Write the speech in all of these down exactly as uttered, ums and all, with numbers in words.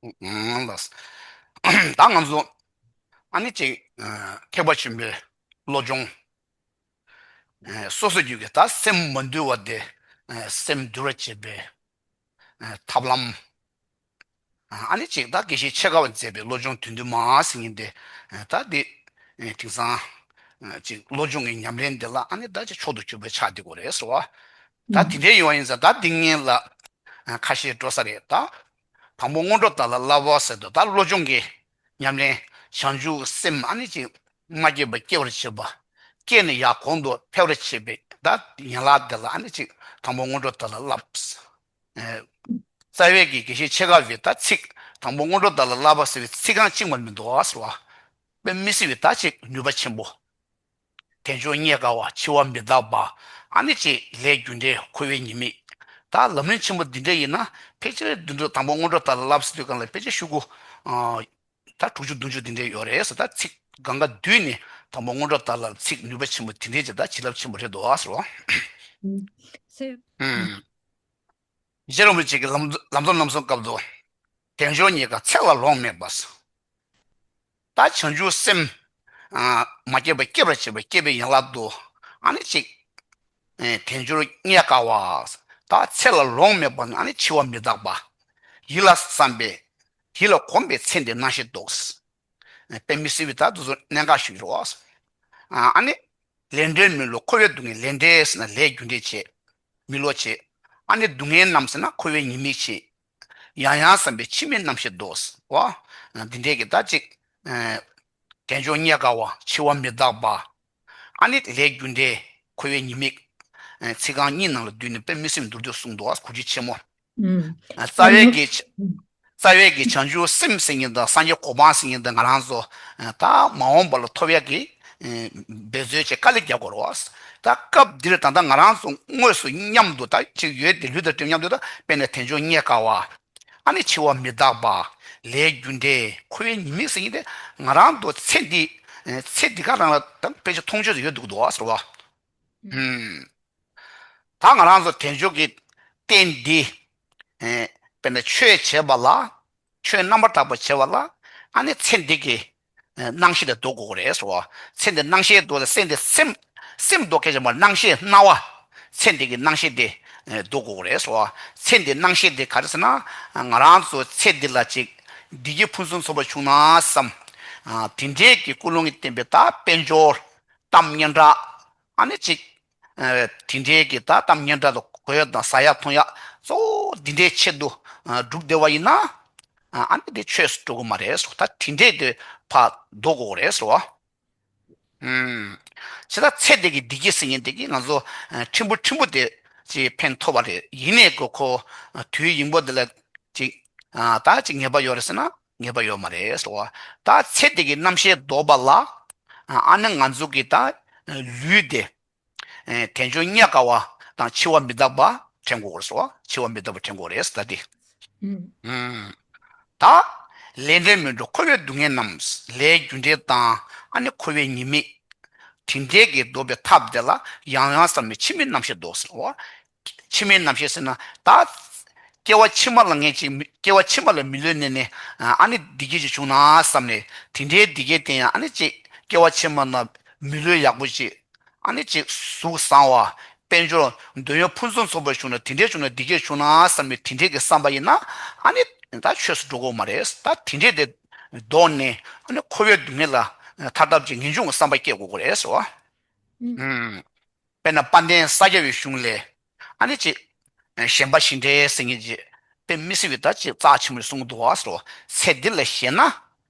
ཨང་ལགས། ད་ང་ཚོ་ཨ་ནི་ཅིག་ཨ་ཐེག་པ་ཆེན་པོའི་བློ་སྦྱོང་། ཨ་སོ་སོ་རྒྱུད་ཀྱི་ད་སེམས་མ་དུལ་བ་དེ་ཨ་སེམས་དུལ་བར་བྱེད་པའི་ཨ་ཐབས་ལམ། ཨ་ནི་ཅིག་ད་དགེ་བཤེས་ཆེ་དགའ་བས་མཛད་པའི་བློ་སྦྱོང་བདུད་འདུལ་མ་ཟེར་མཁན་དེ་ཨ་ད་འདི་ཨ་དེང་སང་ཨ་ཅིག་བློ་སྦྱོང་གི་ཉམས་ལེན་དེ་ལ་ཨ་ནི་ད་ཅིག་མཆོག་ཏུ་གྱུར་པའི་ཆ་དེ་གོ་རེད་ཟེར་བ། ད་དེ་འདྲའི་ཡོང་བ་ཡིན་ཙང་ད་འདི་ངན་ལ་ཨ་ཁ་ཤས་འགྲོ་ས་རེད་ད། དང་པོ་སྔོན་འགྲོ་དག་ལ་བསླབ་པ་ཟེར་དུས་ད་བློ་སྦྱོང་གི་ཉམས་ལེན། བྱང་ཆུབ་སེམས་ཨ་ནི་ཅིག་མ་སྐྱེས་པ་སྐྱེ་བར་བྱེད་པ། སྐྱེས་ནས་ཡར་གོང་དུ་འཕེལ་བར་བྱེད་པའི་ད་ཡན་ལག་དེ་ལ་ཨ་ནི་ཅིག་དང་པོ་སྔོན་འགྲོ་དག་ལ་བསླབ། ཨེ། རྩ་བའི་གི་དགེ་བཤེས་ཆེ་དགའ་བའི་ད་ཚིག་དང་པོ་སྔོན་འགྲོ་དག་ལ་བསླབ་པ་ཟེར་བའི་ཚིག་རྐང་གཅིག་མ་མི་འདུག་ཟེར་བ། དཔེ་མི་སྲིད་པའི་ད་ཅིག་ནུས་པ་ཆེན་པོ། དལ་འབྱོར་རྙེད་དཀའ་བ། འཆི་བ་མི་རྟག་པ། ཨ་ནི་ཅིག་ལས་རྒྱུ་འབྲས། འཁོར་བའི་ཉེས་དམིགས། ད་ལམ་རིམ་ཆེན་པོ་འདི་འདྲ་ཡིན་ན་ཕལ་ཆེར་འདི་འདྲ་དང་པོ་སྔོན་འགྲོ་དག་ལ་བསླབ་ཟེར་དུས་སྒང་ལ་ཕལ་ཆེར་ཤོག་གུ་ཨ་ད་དྲུག་ཅུ་བདུན་ཅུ་འདི་འདྲ་ཡོད་རེད་ཟེར། ད་ཚིག་སྒང་ག་བསྡུས་ནས་དང་པོ་སྔོན་འགྲོ་དག་ལ་ཚིག་ནུས་པ་ཆེན་པོ་འདི་འདྲའི་ཅིག་ད་བྱིན་རླབས་ཆེན་པོ་རེད་འདུག་ཟེར་བ། ཨུམ། སེ། ཨུམ། རྗེ་རིན་པོ་ཆེ་གིས་ལམ་ལམ་འཛོམས་རྣམ་གསུམ་སྐབས་སུ། དལ་འབྱོར་རྙེད་དཀའ་ཚེ་ལ་ལོང་མེད་པ། ད་བྱང་ཆུབ་སེམས་ཨ་མ་སྐྱེས་པ་སྐྱེ་བར་བྱེད་པ་སྐྱེས་པའི་ཡན་ལག་ཏུ་ཨ་ནི་ཅིག་ཨེ་དལ་འབྱོར་རྙེད་དཀའ་བ། ད་ཚེ་ལ་ལོང་མེད་པ་ནི་ཨ་ནི་འཆི་བ་མི་རྟག་པ། ཡིད་ལ་བསམས་པས་ཡིད་ལ་གོམས་པའི་ཚེ་འདིའི་སྣང་ཤས་ལྡོག། དཔེ་མི་སྲིད་པའི་ད་དུ་ཚོ་གནད་འགག་ཞིག་རེད་བ། ཨ་ནི། ལས་འབྲས་མི་བསླུ་འཁོར་བའི་སྡུག་བསྔལ། ལས་འབྲས་ཟེར་ན་ལས་རྒྱུ་འབྲས་བྱས། མི་བསླུ་བྱས། ཨ་ནི་སྡུག་བསྔལ་རྣམས་ཟེར་ན་འཁོར་བའི་ཉེས་དམིགས་བྱས། ཡང་ཡང་བསམས་པས་འཆི་མེད་རྣམ་ཤེས་ལྡོག་བ། འདི་འདྲའི་གི་ད་ཅིག་དལ་འབྱོར་རྙེད་དཀའ་བ། འཆི་བ་མི་རྟག་པ། ཨ་ནི་ལས་རྒྱུ་འབྲས། འཁོར་བའི་ཉེས་དམིགས། ཚིག་རྐང་གཉིས་ནང་ལ་བསྡུས་ནས་དཔེ་མི་སྲིད་མདོར་བསྡུས་གསུངས་འདུག་བ། གོ་རྒྱུ་ཆེན་མོ། ཨུམ། རྩ་བའི་གི་རྩ་བའི་གི་བྱང་ཆུབ་སེམས་ཟེར་མཁན་དང་སངས་རྒྱས་གོ་འཕང་ཟེར་མཁན་དང་ང་རང་ཚོ་ད་མ་འོངས་པ་ལ་ཐོབ་ཡག་གི་འབད་རྩོལ་བྱེད་དཀའ་ལས་རྒྱག་དགོས་རེད་བ། ད་སྐབས་འདིར་ད་ལྟ་ང་རང་ཚོ་དངོས་སུ་མཉམ་དུ་ད་ཅིག་ཡོད་དེ་ལུས་དང་གྲིབ་མཉམ་དུ་ད་དཔེར་ན་དལ་འབྱོར་རྙེད་དཀའ་བ། ཨ་ནི་འཆི་བ་མི་རྟག་པ། ལས་རྒྱུ་འབྲས། འཁོར་བའི་ཉེས་དམིགས་ཟེར་མཁན་དེ་ང་རང་ཚོ་ཚེ་འདི་ཚེ་འདི་ག་རང་ལ་ད་དཔེ་ཆ་མཐོང་ཆོས་སུ་ཡོད་འདུག་འདུག་བ་ཟེར་བ། ཨུམ། ད་ང་རང་ཚོ་དལ་འབྱོར་གྱི་རྟེན་འདི། ཨེ། དཔེར་ན་ཆོས་བྱེད་པ་ལ། ཆོས་རྣམ་པར་དག་པ་བྱེད་པ་ལ། ཨ་ནི་ཚེ་འདི་གི་ཨེ་སྣང་ཤས་དེ་ལྡོག་དགོས་ཀྱི་རེད་ཟེར་བ། ཚེ་འདི་སྣང་ཤས་ལྡོག་སྟེ་ཚེ་འདི་སེམས་སེམས་ལྡོག་མཁན་ཅིག་མ་སྣང་ཤས་སྣང་བ། ཚེ་འདི་གི་སྣང་ཤས་དེ་ཨེ་ལྡོག་དགོས་ཀྱི་རེད་ཟེར་བ། ཚེ་འདི་སྣང་ཤས་དེ་ག་རེ་ཟེར་ན། ང་རང་ཚོ་ཚེ་འདི་ལ་ཅིག་བདེ་སྐྱིད་ཕུན་སུམ་ཚོགས་པ་བྱུང་ན་བསམ། ཨ་དེ་འདྲའི་གི་ཀུན་སློང་གིས་བསྟན་པའི་ད་དཔལ་འབྱོར། གཏམ་སྙན་གྲགས། ཨ་ནི་ཅིག་ཨ་དེ་འདྲའི་གི་ད་གཏམ་སྙན་གྲགས་དང་གོ་ཡ་དང་ཟ་ཡ་འཐུང་ཡ་གཙོ་བོ་འདི་འདྲའི་ཆེད་དུ་ཨ་བསྒྲུབས་བསྡད་པ་ཡིན་ན། ཨ་ནི་དེ་ཆོས་སུ་འགྲོ་གི་མ་རེད་ཟེར། ད་དེ་འདྲའི་དེ་ཕར་ལྡོག་དགོས་རེད་ཟེར་བ། ཨུམ། བྱས་ཙང་ཚེ་འདི་གི་བདེ་སྐྱིད་ཟེར་མཁན་དེ་གི་ང་ཚོ་ཨ་ཕྲན་བུ་ཕྲན་བུ་དེ་ཅིག་ཕན་ཐོགས་པ་རེད། ཡིན་ནའི་གི་ཁོ་ཨ་དུས་ཡིན་པོ་འདི་ལ་ཅིག་ཨ་ད་ཅིག་ངེས་པ་ཡོད་རེད་ཟེར་ན་ངེས་པ་ཡོད་མ་རེད་ཟེར་བ། ད་ཚེ་འདི་གི་རྣམ་ཤེས་ལྡོག་པ་ལ་ཨ་ཨ་ནི་ང་ཚོ་གི་ད་ལུས་དེ། ཨེ་དལ་འབྱོར་རྙེད་དཀའ་བ་དང་འཆི་བ་མི་རྟག་པ་དྲན་དགོས་རེད་ཟེར་བ། འཆི་བ་མི་རྟག་པ་དྲན་དགོས་རེད་ཟེར་ད་དེ། ཨུམ། ཨུམ། ད། ལས་འབྲས་མི་བསླུ་འཁོར་བའི་སྡུག་བསྔལ་རྣམས། ལས་རྒྱུ་འབྲས་དང་ཨ་ནི་འཁོར་བའི་ཉེས་དམིགས། དེ་འདྲའི་གི་ལྡོག་པའི་ཐབས་དེ་ལ་ཡང་ཡང་བསམས་ནས་འཆི་མེད་རྣམ་ཤེས་ལྡོག་ཟེར་བ། འཆི་མེད་རྣམ་ཤེས་ཟེར་ན་ད། སྐྱེ་བ་ཕྱི་མ་ལ་ངས་ཅིག་མི་སྐྱེ་བ་ཕྱི་མ་ལ་མི་ལུས་ནས་ནས་ཨ་ནི་བདེ་སྐྱིད་ཅིག་བྱུང་ན་བསམ་ནས་དེ་འདྲའི་བདེ་སྐྱིད་དེ་ཡང་ཨ་ནི་ཅིག་སྐྱེ་བ་ཕྱི་མ་ན་མི་ལུས་ཡག་པོ་ཅིག་ཨ་ནི་ཅིག་གཟུགས་བཟང་བ། དཔལ་འབྱོར་འདོད་ཡོན་ཕུན་སུམ་ཚོགས་པ་བྱུང་ན་དེ་འདྲའི་བྱུང་ན་བདེ་སྐྱིད་བྱུང་ན་བསམ་པའི་དེ་འདྲའི་གི་བསམ་པ་ཡིན་ན་ཨ་ནི་ད་ཆོས་སུ་འགྲོ་དགོས་མ་རེད། ད་དེ་འདྲའི་དེ་ལྡོག་ནས་ཨ་ནི་འཁོར་བའི་སྡུག་བསྔལ་ལ་ཐར་ཐབས་ཀྱི་ངེས་འབྱུང་གི་བསམ་པ་སྐྱེ་དགོས་ཀྱི་རེད་ཟེར་བ། ཨུམ། དཔེར་ན་དཔལ་ལྡན་ས་སྐྱ་པའི་གཞུང་ལས། ཨ་ནི་ཅིག་ཞེན་པ་ཞེ་འགྲས་ཟེར་མཁན་ཅིག་དཔེ་མི་སྲིད་པའི་ད་ཅིག་རྩ་ཆེན་པོ་གསུངས་འདུག་བ་ཟེར་བ། ཚེ་འདི་ལ་ཞེན་ན་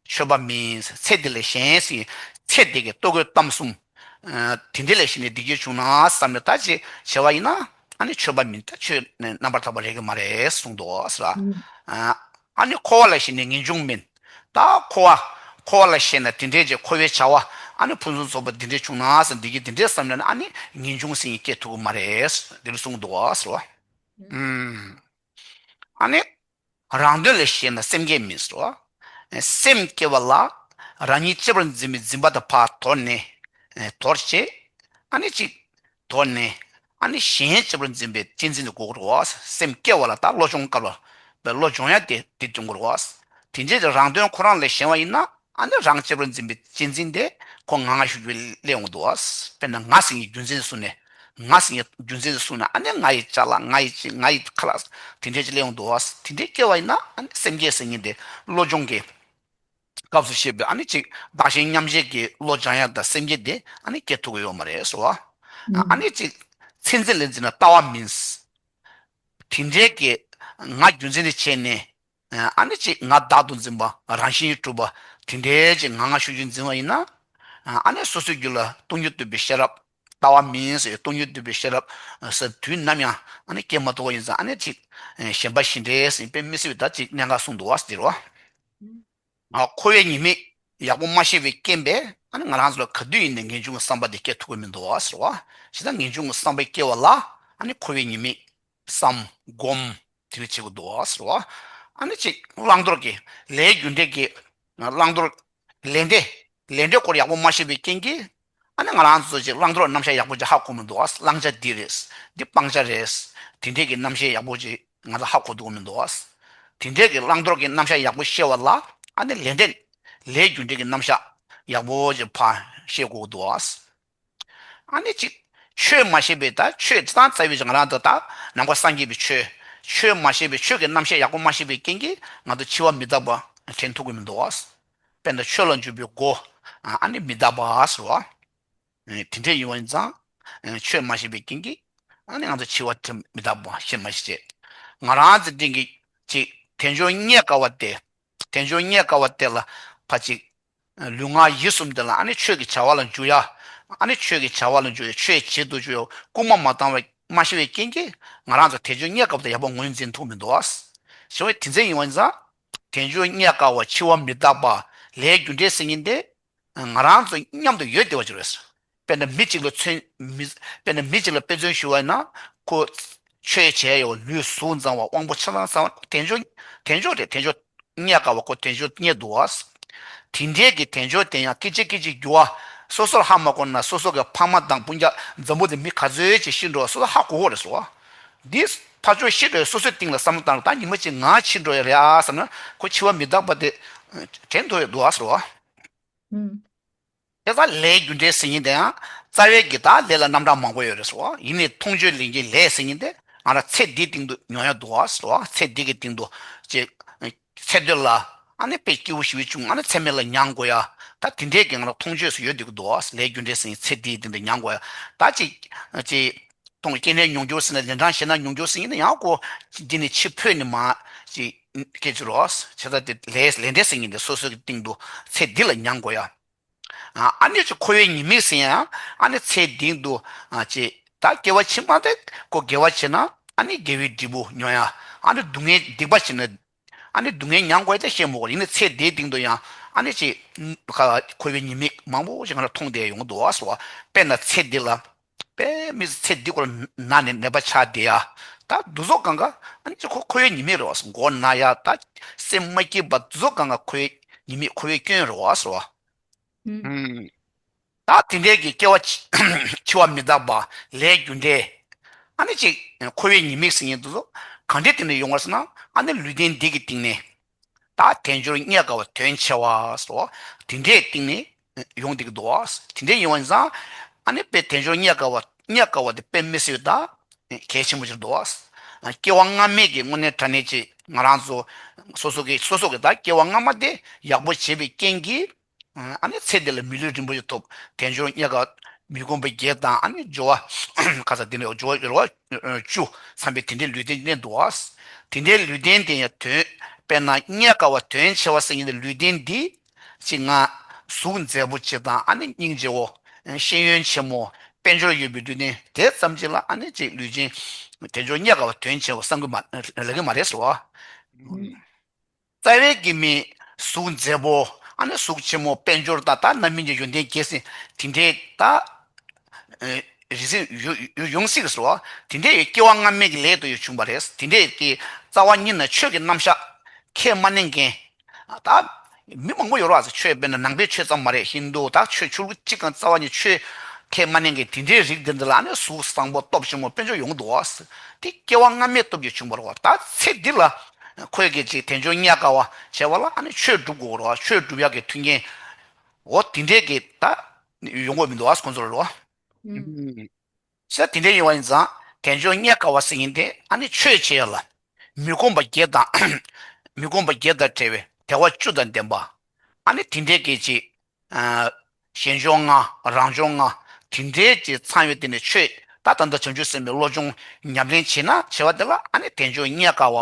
ཆོས་པ་མིན། ཚེ་འདི་ལ་ཞེན་ཟེར་ཚེ་འདི་གི་ལྟོ་གོས་གཏམ་གསུམ། ཨ་དེ་འདྲ་ལ་ཞེན་ནས་བདེ་སྐྱིད་བྱུང་ན་བསམ་ནས་ད་ཅིག་བྱས་པ་ཡིན་ན་ཨ་ནི་ཆོས་པ་མིན། ད་ཆོས་རྣམ་པར་དག་པ་རེག་གི་མ་རེད་གསུངས་འདུག་བ་ཟེར་བ། ཨ་ཨ་ནི་འཁོར་བ་ལ་ཞེན་ནས་ངེས་འབྱུང་མིན། ད་འཁོར་བ། འཁོར་བ་ལ་ཞེན་ན་དེ་འདྲའི་ཅིག་འཁོར་བའི་བྱ་བ། ཨ་ནི་ཕུན་སུམ་ཚོགས་པ་འདི་འདྲའི་བྱུང་ན་ཟེར་འདི་གི་འདི་འདྲའི་བསམ་ན་ཨ་ནི་ངེས་འབྱུང་ཟེར་མཁན་སྐྱེ་ཐུབ་ཀྱི་མ་རེད། འདི་ལ་གསུངས་འདུག་བ་ཟེར་བ། ཨུམ། ཨ་ནི། རང་དོན་ལ་ཞེན་ན་སེམས་བསྐྱེད་མིན་ཟེར་བ། སེམས་བསྐྱེད་པ་ལ། རང་ཉིད་གཅེས་པར་འཛིན་པའི་འཛིན་པ་དེ་ཕར་དོར་ནས། དོར་བྱས། ཨ་ནི་ཅིག་དོར་ནས། ཨ་ནི་གཞན་གཅེས་པར་འཛིན་པའི་གཅེས་འཛིན་དུ་འགོད་དགོས་རེད་བ། སེམས་བསྐྱེད་པ་ལ་ད་བློ་སྦྱོང་སྐབས་ལ། བློ་སྦྱོང་ཡ་དེ་དེ་སྦྱོང་དགོས་རེད་བ། དེ་འདྲའི་རང་དོན་ཁོ་རང་ལས་གཞན་པ་ཡིན་ན། ཨ་ནི་རང་གཅེས་པར་འཛིན་པའི་གཅེས་འཛིན་དེ་ཁོ་ང་ང་ཤུགས་ཀྱིས་སླེབས་ཡོང་གི་འདུག་བ། དཔེར་ན་ང་ཟེར་མཁན་རྒྱུ་མཚན་དེ་གསུངས་ནས། ང་ཟེར་མཁན་རྒྱུ་མཚན་དེ་གསུངས་ནས། ཨ་ནི་ང་ཡི་ཅ་ལག་ང་ཡི་ཅི་ང་ཡི་ཁ་ལག་དེ་འདྲས་ཅིག་སླེབས་ཡོང་གི་འདུག་བ། དེ་འདྲས་སྐྱེ་བ་ཡིན་ན། ཨ་ནི་སེམས་བསྐྱེད་ཟེར་མཁན་དེ་བློ་སྦྱོང་གི་སྐབས་སུ་བཤད་པའི། ཨ་ནི་ཅིག་བདག་གཞན་མཉམ་བརྗེ་གི་བློ་སྦྱང་ཡག་དང་སེམས་བསྐྱེད་དེ་ཨ་ནི་སྐྱེ་ཐུབ་ཀྱི་ཡོད་མ་རེད་ཟེར་བ། ཨ་ནི་ཅིག་མཚན་འཛིན་ལ་འཛིན་ན་ལྟ་བ་མིན། དེ་འདྲའི་གི་ང་རྒྱུ་མཚན་དེ་བྱས་ནས། ཨ་ནི་ཅིག་ང་བདག་ཏུ་འཛིན་པ། རང་བཞིན་གྱིས་གྲུབ་པ་དེ་འདྲའི་ཅིག་ང་ང་ཤུགས་ཀྱིས་འཛིན་པ་ཡིན་ན། ཨ་ནི་སོ་སོའི་རྒྱུད་ལ་སྟོང་ཉིད་རྟོགས་པའི་ཤེས་རབ། ལྟ་བ་མིན་ཟེར་སྟོང་ཉིད་རྟོགས་པའི་ཤེས་རབ་ཟེར་དུས་ནམ་ཡང་ཨ་ནི་སྐྱེ་མ་ཐུབ་པ་ཡིན་ཙང་། ཨ་ནི་ཅིག་ཞེན་པ་ཞེ་འགྲས་ཟེར་དཔེ་མི་སྲིད་པའི་ད་ཅིག་གནད་འགག་གསུངས་འདུག་བ། ཟེར་བ། ཨ། འཁོར་བའི་ཉེས་དམིགས་ཡག་པོ་མ་ཤེས་པའི་རྐྱེན་པས། ཨ་ནི་ང་རང་ཚོ་ལ་ག་དུས་ཡིན་ནའི་ངེས་འབྱུང་གི་བསམ་པ་དེ་སྐྱེ་ཐུབ་ཀྱི་མི་འདུག་བ། ཟེར་བ། བྱས་ཙང་ངེས་འབྱུང་གི་བསམ་པ་སྐྱེ་བ་ལ་ཨ་ནི་འཁོར་བའི་ཉེས་དམིགས་བསམ་སྒོམ་དེ་འདྲ་བྱེད་དགོས་འདུག་བ། ཟེར་བ། ཨ་ནི་ཅིག་བླང་དོར་གྱི་ལས་རྒྱུ་འབྲས་ཀྱི་བླང་དོར། ལས་འབྲས། ལས་འབྲས་སྐོར་ཡག་པོ་མ་ཤེས་པའི་རྐྱེན་གྱིས། ཨ་ནི་ང་རང་ཚོ་ཅིག་བླང་དོར་རྣམ་གཞག་ཡག་པོ་ཅིག་ཧ་གོ་མི་འདུག་བ། བླང་བྱ་འདི་རེད། འདི་སྤང་བྱ་རེད། དེ་འདྲས་ཀྱི་རྣམ་གཞག་ཡག་པོ་ཅིག་ང་ཚོ་ཧ་གོ་ཐུབ་ཀྱི་མི་འདུག་བ། དེ་འདྲས་ཀྱི་བླང་དོར་གྱི་རྣམ་གཞག་ཡག་པོ་ཤེས་པ་ལ། ཨ་ནི་ལས་འབྲས། ལས་རྒྱུ་འབྲས་ཀྱི་རྣམ་གཞག་ཡག་པོ་ཅིག་ཕར་ཤེས་དགོས་ཀྱི་འདུག་བ། ཨ་ནི་ཅིག་ཆོས་མ་ཤེས་པའི། ད་ཆོས་སྤྱིར་བཏང་རྩ་བའི་ང་རང་ཚོ་ད་ནང་པ་སངས་རྒྱས་པའི་ཆོས། ཆོས་མ་ཤེས་པའི། ཆོས་ཀྱི་རྣམ་གཞག་ཡག་པོ་མ་ཤེས་པའི་རྐྱེན་གྱིས་ང་ཚོ་འཆི་བ་མི་རྟག་པ་དྲན་ཐུབ་ཀྱི་མི་འདུག་བ། དཔེར་ན་ཆོས་ལ་འཇུག་པའི་སྒོ། ཨ་ནི་མི་རྟག་པ་ཟེར་བ། དེ་འདྲས་ཡིན་པ་ཡིན་ཙང་། ཆོས་མ་ཤེས་པའི་རྐྱེན་གྱིས་ཨ་ནི་ང་ཚོ་འཆི་བ་དྲན། མི་རྟག་པ་ཤེས་མ་ཤེས་བྱས། ང་རང་ཚོ་འདི་གི་ཅིག་དལ་འབྱོར་རྙེད་དཀའ་བ་དེ། དལ་འབྱོར་རྙེད་དཀའ་བ་དེ་ལ་ཕར་ཅིག་ལུས་ངག་ཡིད་གསུམ་དེ་ལ་ཨ་ནི་ཆོས་ཀྱི་བྱ་བ་ལ་འཇུག་ཡ། ཨ་ནི་ཆོས་ཀྱི་བྱ་བ་ལ་འཇུག་ཡ། ཆོས་བྱེད་དུ་འཇུག་ཡ་སྐུལ་མ་མ་བཏང་བ་མ་ཤེས་པའི་རྐྱེན་གྱིས་ང་རང་ཚོ་དལ་འབྱོར་རྙེད་དཀའ་བ་དེ་ཡག་པོ་ངོས་འཛིན་ཐུབ་མི་འདུག་བ། བྱས་པས་དེ་ཚོ་ཡིན་པ་ཡིན་ཙང་། དལ་འབྱོར་རྙེད་དཀའ་བ། འཆི་བ་མི་རྟག་པ། ལས་རྒྱུ་འབྲས་ཟེར་མཁན་དེ་ང་རང་ཚོ་མཉམ་དུ་ཡོད་བསྡད་པ་ཅིག་རེད། དཔེར་ན་མི་གཅིག་ལ་མཚོན། མི། དཔེར་ན་མི་གཅིག་ལ་དཔེ་མཚོན་ཞུ་བ་ཡིན་ན། ཁོ་ཆོས་བྱས་ཡོད། ལུས་གཟུགས་འཛོམས་པ། དབང་པོ་ཆ་ཚང་ཚང་བ། དལ་འབྱོར། དལ་འབྱོར་རེད། དལ་འབྱོར་རྙེད་དཀའ་བ། ཁོ་དལ་འབྱོར་རྙེད་འདུག་བ། དེ་འདྲའི་གི་དལ་འབྱོར་དེ་ཡང་སྐད་ཅིག་སྐད་ཅིག་འགྱུར་བ། སོ་སོར་ཧ་མ་གོ་ན་སོ་སོ་གི་ཕ་མ་དང་སྤུན་ཀྱག་འཛམ་བུ་གླིང་མི་ག་ཚོད་ཅིག་ཤི་འགྲོ་བ་སོ་སོ་ཧ་གོ་གི་རེད་ཟེར་བ། འདི་ཕར་ཕྱོགས་ཤི་འགྲོ་བའི་སོ་སོའི་སྟེང་ལ་བསམ་བློ་བཏང་རོགས། ད་ཉི་མ་གཅིག་ང་ཤི་འགྲོ་ཡ་རེད་ཨ་བསམ་ན། ཁོ་འཆི་བ་མི་རྟག་པ་དེ་དྲན་ཐུབ་ཡོད་འདུག་ཨ་ཟེར་བ། ཨུམ། དེ་ལྟར་ལས་རྒྱུ་འབྲས་ཟེར་མཁན་དེ་ཡང་རྩ་བའི་གི་ད་ལས་ལ་རྣམ་གྲངས་མང་པོ་ཡོད་རེད་ཟེར་བ། ཡིན་ནའི་མཐོང་ཆོས་ལས་ཀྱི་ལས་ཟེར་མཁན་དེ་ང་རང་ཚེ་འདིའི་སྟེང་དུ་མྱོང་ཡ་འདུག་ཨ་ཟེར་བ། ཚེ་འདི་གི་སྟེང་དུ་ཅིག་ཚེ་སྟོད་ལ་ཨ་ནི་དཔེ་སྐྱིད་པོ་ཞེ་པོ་བྱུང་། ཨ་ནི་ཚེ་སྨད་ལ་མྱང་དགོས་ཡ། ད་དེ་འདྲའི་གི་ང་རང་མཐོང་ཆོས་སུ་ཡོད་བསྡད་ཀྱི་འདུག་ཨ། ལས་རྒྱུ་འབྲས་ཟེར་མཁན་ཚེ་འདིའི་སྟེང་དུ་མྱང་དགོས་ཡ། ད་ཅིག་ཅིག་མཐོང་སྐྱེ་གནས་མྱོང་འགྱུར་ཟེར་ན། ལན་གྲངས་བཤད་ན་མྱོང་འགྱུར་ཟེར་མཁན་དེ་ཡང་ཁོ་འདི་ནས་འཆི་འཕོས་ནས་མར་ཅིག་སྐད་ཅིག་རོགས། བྱས་ཙང་དེ་ལས། ལས་འབྲས་ཟེར་མཁན་དེ་སོ་སོ་གི་སྟེང་དུ་ཚེ་འདི་ལ་མྱང་དགོས་ཡ། ཨ་ནི་ཅིག་འཁོར་བའི་ཉེས་དམིགས་ཟེར་ཡང་། ཨ་ནི་ཚེ་འདི་དུ་ཅིག་ད་སྐྱེ་བ་ཕྱི་མ་དེ་ཁོ་དགེ་བ་བྱས་ན་ཨ་ནི་དགེ་བའི་འབྲས་བུ་མྱོང་ཡ། ཨ་ནི་སྡུག་བསྔལ་སྡིག་པ་བྱས་ན་ཨ་ནི་སྡུག་བསྔལ་མྱང་དགོས་ཡ་དེ་ཤེས་མི་དགོས། ཡིན་ནའི་ཚེ་འདིའི་སྟེང་དུ་ཡང་ཨ་ནི་ཅིག་ཁ་འཁོར་བའི་ཉེས་དམིགས་མང་པོ་ཞིག་ང་ལ་མཐོང་བསྡད་ཡོང་གི་འདུག་བ་ཟེར་བ། དཔེར་ན་ཚེ་འདི་ལ། དཔེ་མི་སྲིད་ཚེ་འདི་སྐོར་ན་ནས་ནད་པ་ཆགས་བསྡད་ཡ། ད་འདི་ཚོ་གང་ག་ཨ་ནི་ཅིག་ཁོ་འཁོར་བའི་ཉེས་དམིགས་རེད་བ། མགོ་ན་ཡ། ད་སེམས་མ་སྐྱིད་པ། འདི་ཚོ་གང་ག་འཁོར་བའི་ཉེས་དམིགས། འཁོར་བའི་སྐྱོན་རེད་བ་ཟེར་བ། ཨུམ། ད་དེ་འདྲའི་གི་སྐྱེ་བ་འཆི་བ་མི་རྟག་པ། ལས་རྒྱུ་འབྲས། ཨ་ནི་ཅིག་འཁོར་བའི་ཉེས་དམིགས་ཟེར་མཁན་འདི་ཚོ་གང་འདྲའི་སྟེང་ནས་ཡོང་བ་ཟེར་ན། ཨ་ནི་ལུས་རྟེན་འདི་གི་སྟེང་ནས། ད་དལ་འབྱོར་རྙེད་དཀའ་བ་དོན་ཆེ་བ་ཟེར་བ། དེ་འདྲའི་སྟེང་ནས་ཡོང་བསྡད་ཀྱི་འདུག་བ། དེ་འདྲའི་ཡིན་པ་ཡིན་ཙང་། ཨ་ནི་དཔེ་དལ་འབྱོར་རྙེད་དཀའ་བ། རྙེད་དཀའ་བ་དེ་དཔེ་མི་སྲིད་ད་གལ་ཆེན་པོ་ཞིག་འདུག་བ། སྐྱེ་བ་སྔ་མའི་གི་དངོས་གནས་དྲང་གནས་ཀྱི་ང་རང་ཚོ་སོ་སོ་གི། སོ་སོ་གི་ད་སྐྱེ་བ་སྔ་མ་དེ་ཡག་པོ་བྱས་པའི་རྐྱེན་གྱིས། ཨ་ནི་ཚེ་འདི་ལ་མི་ལུས་རིན་པོ་ཆེ་ཐོབ། དལ་འབྱོར་རྙེད་དཀའ། མི་ཁོམ་པ་བརྒྱད་དང་། ཨ་ནི་སྦྱོར་བ་ཁ་ཚ་འདི་ནས་སྦྱོར་བ་བཅུ་ཚང་བའི་དེ་འདྲའི་ལུས་རྟེན་གནས་འདུག་བ། དེ་འདྲའི་ལུས་རྟེན་དེ་ཡང་དོན། དཔེར་ན་རྙེད་དཀའ་བ་དོན་ཆེ་བ་ཟེར་མཁན་དེ། ལུས་རྟེན་འདི་ཅིག་ང་གཟུགས་མཛེས་པོ་ཅིག་དང་། ཨ་ནི་སྙིང་རྗེ་བོ། ཤེས་ཡོན་ཆེན་མོ། དཔལ་འབྱོར་ཡོད་པའི་ལུས་རྟེན་དེ་ཙམ་ཅིག་ལ་ཨ་ནི་ཅིག་ལུས་ཅན་དལ་འབྱོར་རྙེད་དཀའ་བ་དོན་ཆེ་བ་བསམ་གྱི་མ། ལབ་ཀྱི་མ་རེད་ཟེར་བ། རྩ་བའི་གི་མི་གཟུགས་མཛེས་པོ། ཨ་ནི་གཟུགས་ཆེན་མོ། དཔལ་འབྱོར་དང་། ད་རྣམ་སྨིན་གྱི་ཡོན་ཏན་རྒྱས་ཟིན་དེ་འདྲའི་ད་རིགས་ཡོང་སྲིད་ཟེར་བ། དེ་འདྲའི་སྐྱེ་བ་སྔ་མའི་གི་ལས་དུ་ཡང་བྱུང་བ་རེད། དེ་འདྲའི་གི་རྩ་བ་ཉིད་ནས་ཆོས་ཀྱི་རྣམ་གཞག་ཁས་མ་ལེན་མཁན། ད་མི་མང་པོ་ཡོད་རེད་བ། ཆོས་དཔེར་ན་ནང་པའི་ཆོས་ཙམ་མ་རེད། ཧིན་དུ་ད་ཆོས་ཕྱོགས་གཅིག་གང་རྩ་བ་ཉིད་ཆོས་ཁས་མ་ལེན་མཁན་དེ་འདྲའི་རིགས་དེ་འདྲ་ལ་ཨ་ནི་གཟུགས་བཟང་པོ་སྟོབས་ཆེན་པོ་དཔལ་འབྱོར་ཡོང་གི་འདུག་བ། དེ་སྐྱེ་བ་སྔ་མའི་སྟོབས་ཀྱིས་བྱུང་བ་རེད་བ། ད་ཚེ་འདི་ལ་ ཁོས་ཀྱི་ཅིག་དལ་འབྱོར་རྙེད་དཀའ་བ་བྱས་པ་ལ་ཨ་ནི་ཆོས་སྒྲུབ་དགོས་རེད་བ། ཆོས་སྒྲུབ་ཡག་གི་མཐུན་རྐྱེན་འོ་དེ་འདྲས་ཀྱི་ད་ཡོང་གི་མི་འདུག་བ། ཁོང་ཚོར་རེད་བ། ཨུམ། ཟེར་དེ་འདྲས་ཡིན་བ་ཡིན་ཙང་དལ་འབྱོར་རྙེད་དཀའ་བ་ཟེར་མཁན་དེ་ཨ་ནི་ཆོས་བྱེད་ཡ་ལ་མི་ཁོམ་པ་བརྒྱད་དང་། མི་ཁོམ་པ་བརྒྱད་དང་བྲལ་བའི་དལ་བ་བཅུ་དང་ལྡན་པ། ཨ་ནི་དེ་འདྲས་ཀྱི་ཅིག་ཨ། གཞན་སྦྱོར་ལྔ། རང་སྦྱོར་ལྔ། དེ་འདྲའི་ཅིག་ཚང་ཡོད་དེ་ནས་ཆོས་ད་ད་ལྟ་བྱང་ཆུབ་སེམས་དཔའི་བློ་སྦྱོང་ཉམས་ལེན་བྱེད་ན་བྱེད་པ་དེ་ལ་ཨ་ནི་དལ་འབྱོར་རྙེད་དཀའ་བ།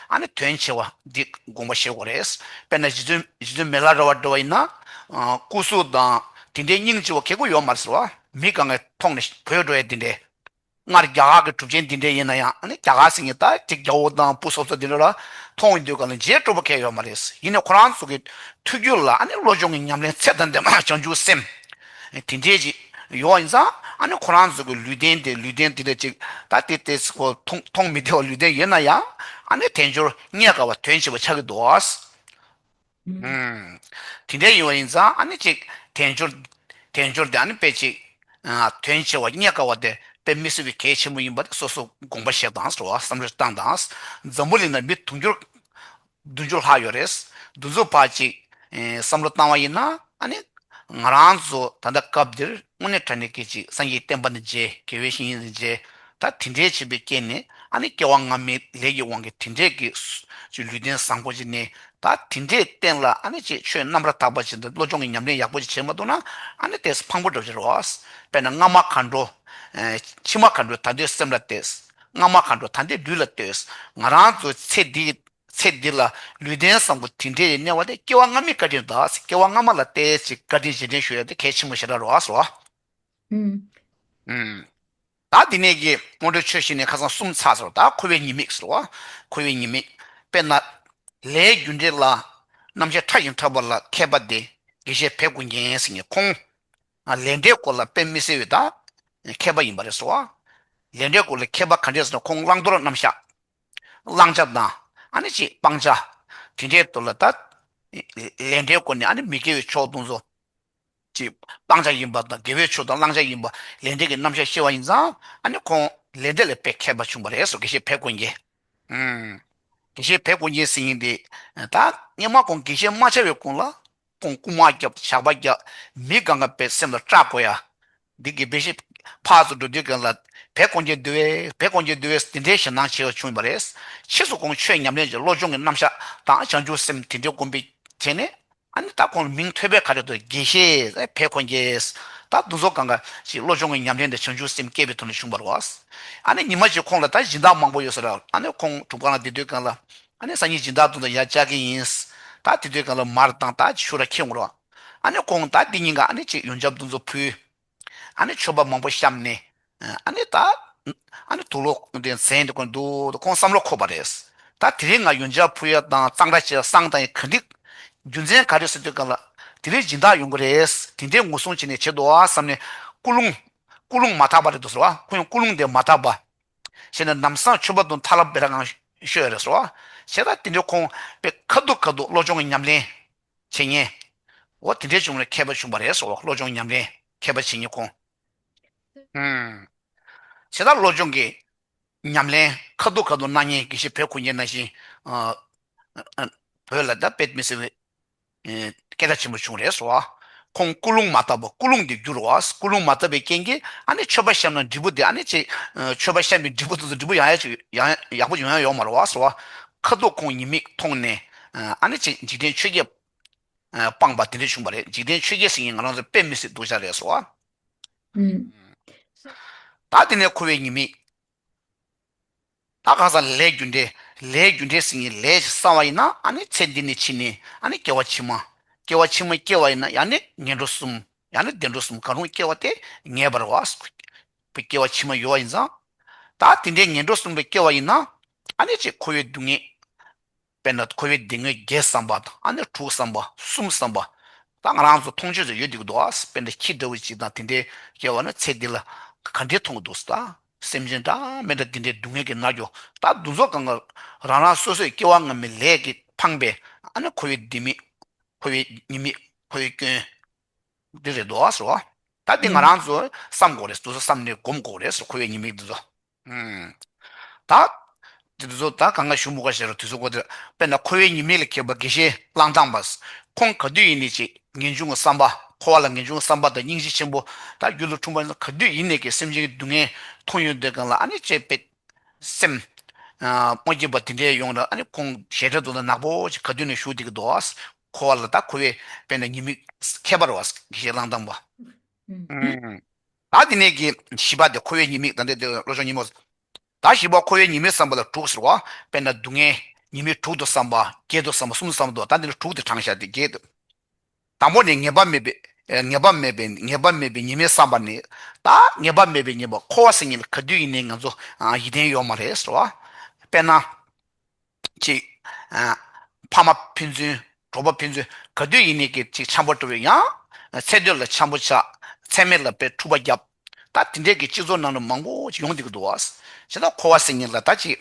ཨ་ནི་དོན་ཆེ་བ་འདི་དགོངས་པ་བཞེས་དགོས་རེད། དཔེར་ན་རྗེ་བཙུན་རྗེ་བཙུན་མི་ལ་རས་པ་འདྲ་བ་ཡིན་ན། ཨ། སྐུ་གཟུགས་དང་དེ་འདྲའི་སྙིང་རྗེ་བ་གལ་དགོས་ཡོད་མ་རེད་ཟེར་བ། མི་གང་ག་མཐོང་ནས་བྲོས་འགྲོ་ཡ་དེ་འདྲའི། སྔར་རྒྱ་གར་གྱི་གྲུབ་ཆེན་འདི་འདྲའི་ཡིན་ན་ཡང་ཨ་ནི་རྒྱ་གར་ཟེར་མཁན་ད་ཅིག་རྒྱལ་པོ་དང་བུ་སོབ་སོབ་འདི་འདྲ་ལ་མཐོང་ཡོང་དུས་ག་ལ་མཇལ་སྤྲོ་པོ་གང་ཡང་ཡོད་མ་རེད། ཡིན་ནའི་ཁོ་རང་ཚོ་གི་ཐུགས་རྒྱུད་ལ་ཨ་ནི་བློ་སྦྱོང་གི་ཉམས་ལེན་ཚད་དང་ལྡན་པ་བྱང་ཆུབ་སེམས་དེ་འདྲས་ཅིག་ཡོད་ཡིན་ཙང་ཨ་ནི་ཁོ་རང་ཚོ་གི་ལུས་རྟེན་དེ་ལུས་རྟེན་དེ་འདྲ་ཅིག་ད་དེ་དེ་ཁོ་མཐོང་མཐོང་མི་བདེ་བ་ལུས་རྟེན་ཡོད་ན་ཡང་ཨ་ནི་དལ་འབྱོར་རྙེད་དཀའ་བ་དོན་ཆེ་བ་ཆགས་ཀྱི་འདུག་ཨ། ཨུམ། དེ་འདྲ་ཡིན་པ་ཡིན་ཙང་ཨ་ནི་ཅིག་དལ་འབྱོར། དལ་འབྱོར་དེ་ཨ་ནི་དཔེ་ཅིག་ཨ། དོན་ཆེ་བ་རྙེད་དཀའ་བ་དེ་དཔེ་མི་སྲིད་པའི་གལ་ཆེན་པོ་ཡིན་པ་དེ་སོ་སོ་དགོངས་པ་བཞེས་དང་ཟེར་བ། བསམ་བློ་བཏང་དང་། འཛམ་བུ་གླིང་ན་མི་དུང་ཕྱུར་བདུན་ཅུ་ལྷག་ཡོད་རེད། འདི་ཚོ་ཕར་ཅིག་ཨེ། བསམ་བློ་བཏང་བ་ཡིན་ན་ཨ་ནི་ང་རང་ཚོ་ད་ལྟ་སྐབས་འདིར་དངོས་གནས་དྲང་གནས་ཀྱི་ཅིག་སངས་རྒྱས་བསྟན་པ་འདི་མཇལ། དགེ་བའི་བཤེས་གཉེན་འདི་མཇལ། ད་དེ་འདྲའི་བྱས་པའི་རྐྱེན་ནས་ཨ་ནི་སྐྱེ་བ་སྔ་མའི་ལས་ཀྱི་དབང་གིས་དེ་འདྲའི་གི་སུ་ཅིག་ལུས་རྟེན་བཟང་པོ་ཅིག་ནས་ད་དེ་འདྲའི་སྟེང་ལ་ཨ་ནི་ཅིག་ཆོས་རྣམ་པར་དག་པ་ཅིག་དང་བློ་སྦྱོང་གི་ཉམས་ལེན་ཡག་པོ་ཅིག་བྱེད་མ་ཐུབ་ན་ཨ་ནི་དེ་ཕངས་པོ་འདྲ་ཅིག་རེད་བ། དཔེར་ན་སྔ་མ་ག་འགྲོ། ཨེ། ཕྱི་མ་ག་འགྲོ་ད་ལྟའི་སེམས་ལ་ལྟོས། སྔ་མ་ག་འགྲོ་ད་ལྟའི་ལུས་ལ་ལྟོས། ང་རང་ཚོ་ཚེ་འདི་ཚེ་འདི་ལ་ལུས་རྟེན་བཟང་པོ་དེ་འདྲའི་གནས་པ་དེ་སྐྱེ་བ་སྔ་མའི་བཀའ་དྲིན་དང་སྐྱེ་བ་སྔ་མ་ལ་བལྟས་ཅིག་བཀའ་དྲིན་རྗེས་དྲན་ཞུ་ཡ་དེ་གལ་ཆེན་པོ་ཞེ་དྲག་རེད་བ་ཟེར་བ། ཨུམ། ཨུམ། ད་འདི་ནས་ཀྱི་སྔོན་འགྲོའི་ཆོས་བཤད་ནས་ཁ་སང་གསུམ་ཚར་སོང་། ད་འཁོར་བའི་ཉེས་དམིགས་ཟེར་བ། འཁོར་བའི་ཉེས་དམིགས། དཔེར་ན། ལས་རྒྱུ་འབྲས་ལ་རྣམ་གཞག་ཕྲ་ཞིང་ཕྲ་བ་ལ་མཁས་པ་སྟེ་དགེ་བཤེས་བེ་ཀུན་མཁྱེན་ཟེར་མཁན་ཁོང་། ཨ། ལས་འབྲས་སྐོར་ལ་དཔེ་མི་སྲིད་པའི་ད་མཁས་པ་ཡིན་པ་རེད་ཟེར་བ། ལས་འབྲས་སྐོར་ལ་མཁས་པ་ག་འདྲས་ཟེར་ན་ཁོང་བླང་དོར་རྣམ་གཞག་བླང་བྱ་དང་། ཨ་ནི་ཅིག་སྤང་བྱ། དེ་འདྲའི་ཐོག་ལ་ད། ལས་འབྲས་སྐོར་ནས་ཨ་ནི་མི་དགེ་བའི་ཕྱོགས་དེ་ཚོ། ཅིག་སྤང་བྱ་ཡིན་པ་དང་དགེ་བའི་ཕྱོགས་དང་བླང་བྱ་ཡིན་པ་ལས་འབྲས་ཀྱི་རྣམ་གཞག་ཤེས་པ་ཡིན་ཙང་ཨ་ནི་ཁོང་ལས་འབྲས་ལ་དཔེ་མཁས་པ་བྱུང་བ་རེད་ཟེར། དགེ་བཤེས་བེ་ཀུན་མཁྱེན། ཨུམ། དགེ་བཤེས་བེ་ཀུན་མཁྱེན་ཟེར་མཁན་དེ། ད་སྔོན་མ་ཁོང་དགེ་བཤེས་མ་ཆགས་པའི་གོང་ལ་ཁོང་རྐུན་མ་བརྒྱབ་ཇག་པ་བརྒྱབ་མི་གང་ག་བའི་སེམས་ལ་སྐྲག་དགོས་ཡ། འདི་གི་བེ་ཤི་ཕར་ཚུར་འགྲོ་དུས་སྒང་ལ་བེ་ཀུན་མཁྱེན་འདུལ་བའི་བེ་ཀུན་མཁྱེན་འདུལ་བའི་འདི་འདྲའི་ཞེད་སྣང་ཆེ་བ་བྱུང་ཡོད་པ་རེད། ཕྱིས་སུ་ཁོང་ཆོས་ཉམས་ལེན་གྱི་བློ་སྦྱོང་གི་རྣམ་གཞག་དང་བྱང་ཆུབ་སེམས་དེ་འདྲའི་སྒོམ་པའི་བྱས་ནས་ཨ་ནི་ད་ཁོང་ལ་མིང་ཐོས་པའི་ག་རེ་འདུག་དགེ་བཤེས་བེ་ཀུན་མཁྱེན། ད་འདི་ཚོ་གང་ག་ཞིག་བློ་སྦྱོང་གི་ཉམས་ལེན་དང་བྱང་ཆུབ་སེམས་བསྐྱེད་པའི་ཐོག་ནས་བྱུང་བ་རེད་བ། ཨ་ནི་ཉི་མ་ཞིག་ཁོང་ལ་ད་སྦྱིན་བདག་མང་པོ་ཡོད་ས་རེད། ཨ་ནི་ཁོང་སྒྲུབ་ཁང་ལ་བསྡད་དུས་སྒང་ལ་ཨ་ནི་སང་ཉིན་སྦྱིན་བདག་དེ་ཚོ་ཡར་བཅར་གྱི་ཡིན། ད་དེ་དུས་སྒང་ལ་མར་བཏང་ད་ཆུ་ར་ཁྱེར་འོང་རོགས། ཨ་ནི་ཁོང་ད་འདི་ཉིན་ག་ཨ་ནི་ཅིག་ཡོན་ཆབ་དེ་ཚོ་ཕུལ། ཨ་ནི་མཆོད་པ་མང་པོ་བཤམས་ནས། ཨ་ནི་ད། ཨ་ནི་དུག་ལོག་དེ་མཚན་དེ་ཁོང་འདུག་ཁོང་བསམ་བློ་འཁོར་བ་རེད། ད་དེ་རིང་ང་ཡོན་ཆབ་ཕུལ་ཡ་དང་གཙང་སྦྲ་བྱེད་ཡ་བསང་བཏང་ཡ་ག་འདི། རྒྱུ་མཚན་ག་རེ་ཟེར་དུས་སྒང་ལ། དེ་རིང་སྦྱིན་བདག་ཡོང་གི་རེད། དེ་འདྲའི་ངོ་སྲུང་བྱས་ནས་བྱེད་དོ་ཨ་བསམ་ནས་ཀུན་སློང་། ཀུན་སློང་མ་དག་པ་རེད་འདུག་ཟེར་བ། ཁོང་ཀུན་སློང་དེ་མ་དག་པ། བྱས་ནས་ལམ་སང་མཆོད་པ་དང་ཐ་ལ་བེ་ར་གང་ཤོད་ཡ་རེད་ཟེར་བ། བྱས་ད་དེ་འདྲའི་ཁོང་དཔེ་ཁ་ཐུག་ཁ་ཐུག་བློ་སྦྱོང་གི་ཉམས་ལེན། བྱེད་མཁན། འོ་དེ་འདྲའི་བྱུང་ནས་མཁས་པ་བྱུང་བ་རེད་ཟེར་བ། བློ་སྦྱོང་ཉམས་ལེན་མཁས་པ་བྱེད་མཁན་ཁོང་། ཨུམ། བྱས་ད་བློ་སྦྱོང་གི་ཉམས་ལེན་ཁ་ཐུག་ཁ་ཐུག་གནང་མཁན་དགེ་བཤེས་བེ་ཀུན་མཁྱེན་ནང་བཞིན། ཨ། ཨ། བོད་ལ་ད་དཔེ་མི་སྲིད་པའི་ཨེ། སྐད་གྲགས་ཆེན་པོ་བྱུང་རེད་ཟེར་བ། ཁོང་ཀུན་སློང་མ་དག་པ་ཀུན་སློང་དེ་འགྱུར་བ། ཀུན་སློང་མ་དག་པའི་རྐྱེན་གྱིས་ཨ་ནི་མཆོད་པ་བཤམས་ན་འབྲས་བུ་དེ་ཨ་ནི་ཅིག་ཨ། མཆོད་པ་བཤམས་པའི་འབྲས་བུ་དེ་ཚོ་འབྲས་བུ་ཡག་ཡག་ཅིག་ཡག་ཡག་པོ་ཅིག་ཡོང་ཡག་ཡོད་མ་རེད་བ་ཟེར་བ། ཁ་ཐུག་ཁོང་ཉེས་དམིགས་མཐོང་ནས་ཨ་ནི་ཅིག་འཇིག་རྟེན་ཆོས་བརྒྱད། ཨ། སྤངས་པ་དེ་འདྲ་བྱུང་བ་རེད། འཇིག་རྟེན་ཆོས་བརྒྱད་ཟེར་མཁན་ང་རང་ཚོ་དཔེ་མི་སྲིད་སྡུག་ཅག་རེད་ཟེར་བ། ཨུམ། ད་དེ་ནས་འཁོར་བའི་ཉེས་དམིགས། ད་གང་ཟག་ལས་རྒྱུ་འབྲས། ལས་རྒྱུ་འབྲས་ཟེར་མཁན་ལས་ཤིག་བསགས་པ་ཡིན་ན་ཨ་ནི་ཚེ་འདི་ནས་ཕྱིན་ནས་ཨ་ནི་སྐྱེ་བ་ཕྱི་མ། སྐྱེ་བ་ཕྱི་མ་སྐྱེ་བ་ཡིན་ན་ཡང་ནི་ངན་འགྲོ་གསུམ། ཡང་ནི་བདེ་འགྲོ་གསུམ་གང་རུང་སྐྱེ་བ་དེ་ངེས་པ་རེད་བ། སྐྱེ་བ་ཕྱི་མ་ཡོད་པ་ཡིན་ཙང་། ད་དེ་འདྲའི་ངན་འགྲོ་གསུམ་ལ་སྐྱེ་བ་ཡིན་ན་ཨ་ནི་ཅིག་འཁོར་བའི་སྡུག་བསྔལ། དཔེར་ན་འཁོར་བའི་སྡུག་བསྔལ་བརྒྱད་བསམ་པ་དང་ཨ་ནི་དྲུག་བསམ་པ་གསུམ་བསམ་པ། ད་ང་རང་ཚོ་མཐོང་ཆོས་སུ་ཡོད་འདུག་གདོགས། དཔེར་ན་ཁྱི་འདྲ་བོ་ཅིག་དང་དེ་འདྲའི་སྐྱེ་བ་ན་ཚེ་འདི་ལ་ག་འདྲའི་མཐོང་གི་འདུག་ཟེར། ད་སེམས་ཅན་འདྲ་མི་འདྲ་དེ་འདྲའི་སྡུག་བསྔལ་གྱི་མནར་གཅོད། ད་འདི་ཚོ་གང་ག་རང་རང་སོ་སོའི་སྐྱེ་བ་སྔ་མའི་ལས་ཀྱིས་འཕངས་པའི་ཨ་ནི་འཁོར་བའི་ལྡེ་མིག་འཁོར་བའི་ཉེས་དམིགས། འཁོར་བའི་སྐྱོན། འདི་རེད་འདུག་ཟེར་བ། ད་འདི་ང་རང་ཚོ་བསམ་དགོས་རེད། འདི་ཚོ་བསམ་ནས་སྒོམ་དགོས་རེད་ཟེར། འཁོར་བའི་ཉེས་དམིགས་འདི་ཚོ། ཨུམ། ད་ དེ་ཚོ་ད་གང་ག་ཞུ་མུ་ག་ཞེས་རོ། དུས་ཚོད་འགོར་དེ། དཔེར་ན་འཁོར་བའི་ཉེས་དམིགས་ལ་མཁས་པ་དགེ་བཤེས་གླང་ཐང་པ། ཁོང་ག་དུས་ཡིན་ནའི་ཅིག་ངེས་འབྱུང་གི་བསམ་པ། འཁོར་བ་ལ་ངེས་འབྱུང་གི་བསམ་པ་དང་སྙིང་རྗེ་ཆེན་པོ། ད་རྒྱུད་ལ་འཁྲུངས་པ་ཡིན་ན་ག་དུས་ཡིན་ནའི་གི་སེམས་ཅན་གྱི་སྡུག་བསྔལ་མཐོང་ཡོང་དུས་གང་ལ་ཨ་ནི་ཅེས་པའི་སེམས། ཨ་མ་སྐྱིད་པ་དེ་འདྲའི་ཡོང་ལ་ཨ་ནི་ཁོང་ཞེ་དྲག་ཏུ་ན་ནག་པོ་ཅིག་ག་དུས་ནས་ཞུ་བསྡད་ཀྱི་འདུག་ཨ། འཁོར་བ་ལ་ད་འཁོར་བའི་དཔེར་ན་ཉེས་དམིགས་མཁས་པ་རེད་བ། དགེ་བཤེས་གླང་ཐང་པ། ཨུམ། ད་དེ་ནས་ཀྱི་བཞི་པ་དེ་འཁོར་བའི་ཉེས་དམིགས། ད་འདི་འདི་བློ་སྦྱོང་ཉིན་མོ། ད་བཞི་པ་འཁོར་བའི་ཉེས་དམིགས་བསམ་པ་ལ་དྲུག་ཟེར་བ། དཔེར་ན་སྡུག་བསྔལ་ཉེས་དམིགས་དྲུག་ཏུ་བསམ་པ། བརྒྱད་དུ་བསམ་པ། གསུམ་དུ་བསམ་པ་འདུག་ད་འདི་ལ་དྲུག་ཏུ་བགྲངས་བཞག་སྟེ་བརྒྱད་དུ། དང་པོ་ནི་ངེས་པ་མེད་པའི་ངེས་པ་མེད་པའི་ངེས་པ་མེད་པའི་ཉེས་དམིགས་བསམ་པ་ནི། ད་ངེས་པ་མེད་པའི་ཉེས་པ། འཁོར་བ་ཟེར་མཁན་ལ་ག་དུས་ཡིན་ནའི་ང་ཚོ་ཡིད་བརྟན་ཡོད་མ་རེད་ཟེར་བ། དཔེར་ན། ཅིག་ཨ་ཕ་མ་ཕན་ཚུན། གྲོགས་པོ་ཕན་ཚུན། ག་དུས་ཡིན་ནའི་གི་ཅིག་འཆམ་པོ་འགྲོ་བའི་ཡང་། ཚེ་སྟོད་ལ་འཆམ་པོ་ཆགས། ཚེ་སྨད་ལ་དཔེ་འཁྲུག་པ་བརྒྱབ། ད་དེ་འདྲའི་གི་སྤྱི་ཚོགས་ནང་ལ་མང་པོ་ཅིག་ཡོང་བསྡད་ཀྱི་འདུག་བ། བྱས་ན་འཁོར་བ་ཟེར་མཁན་ལ་ད་ཅིག་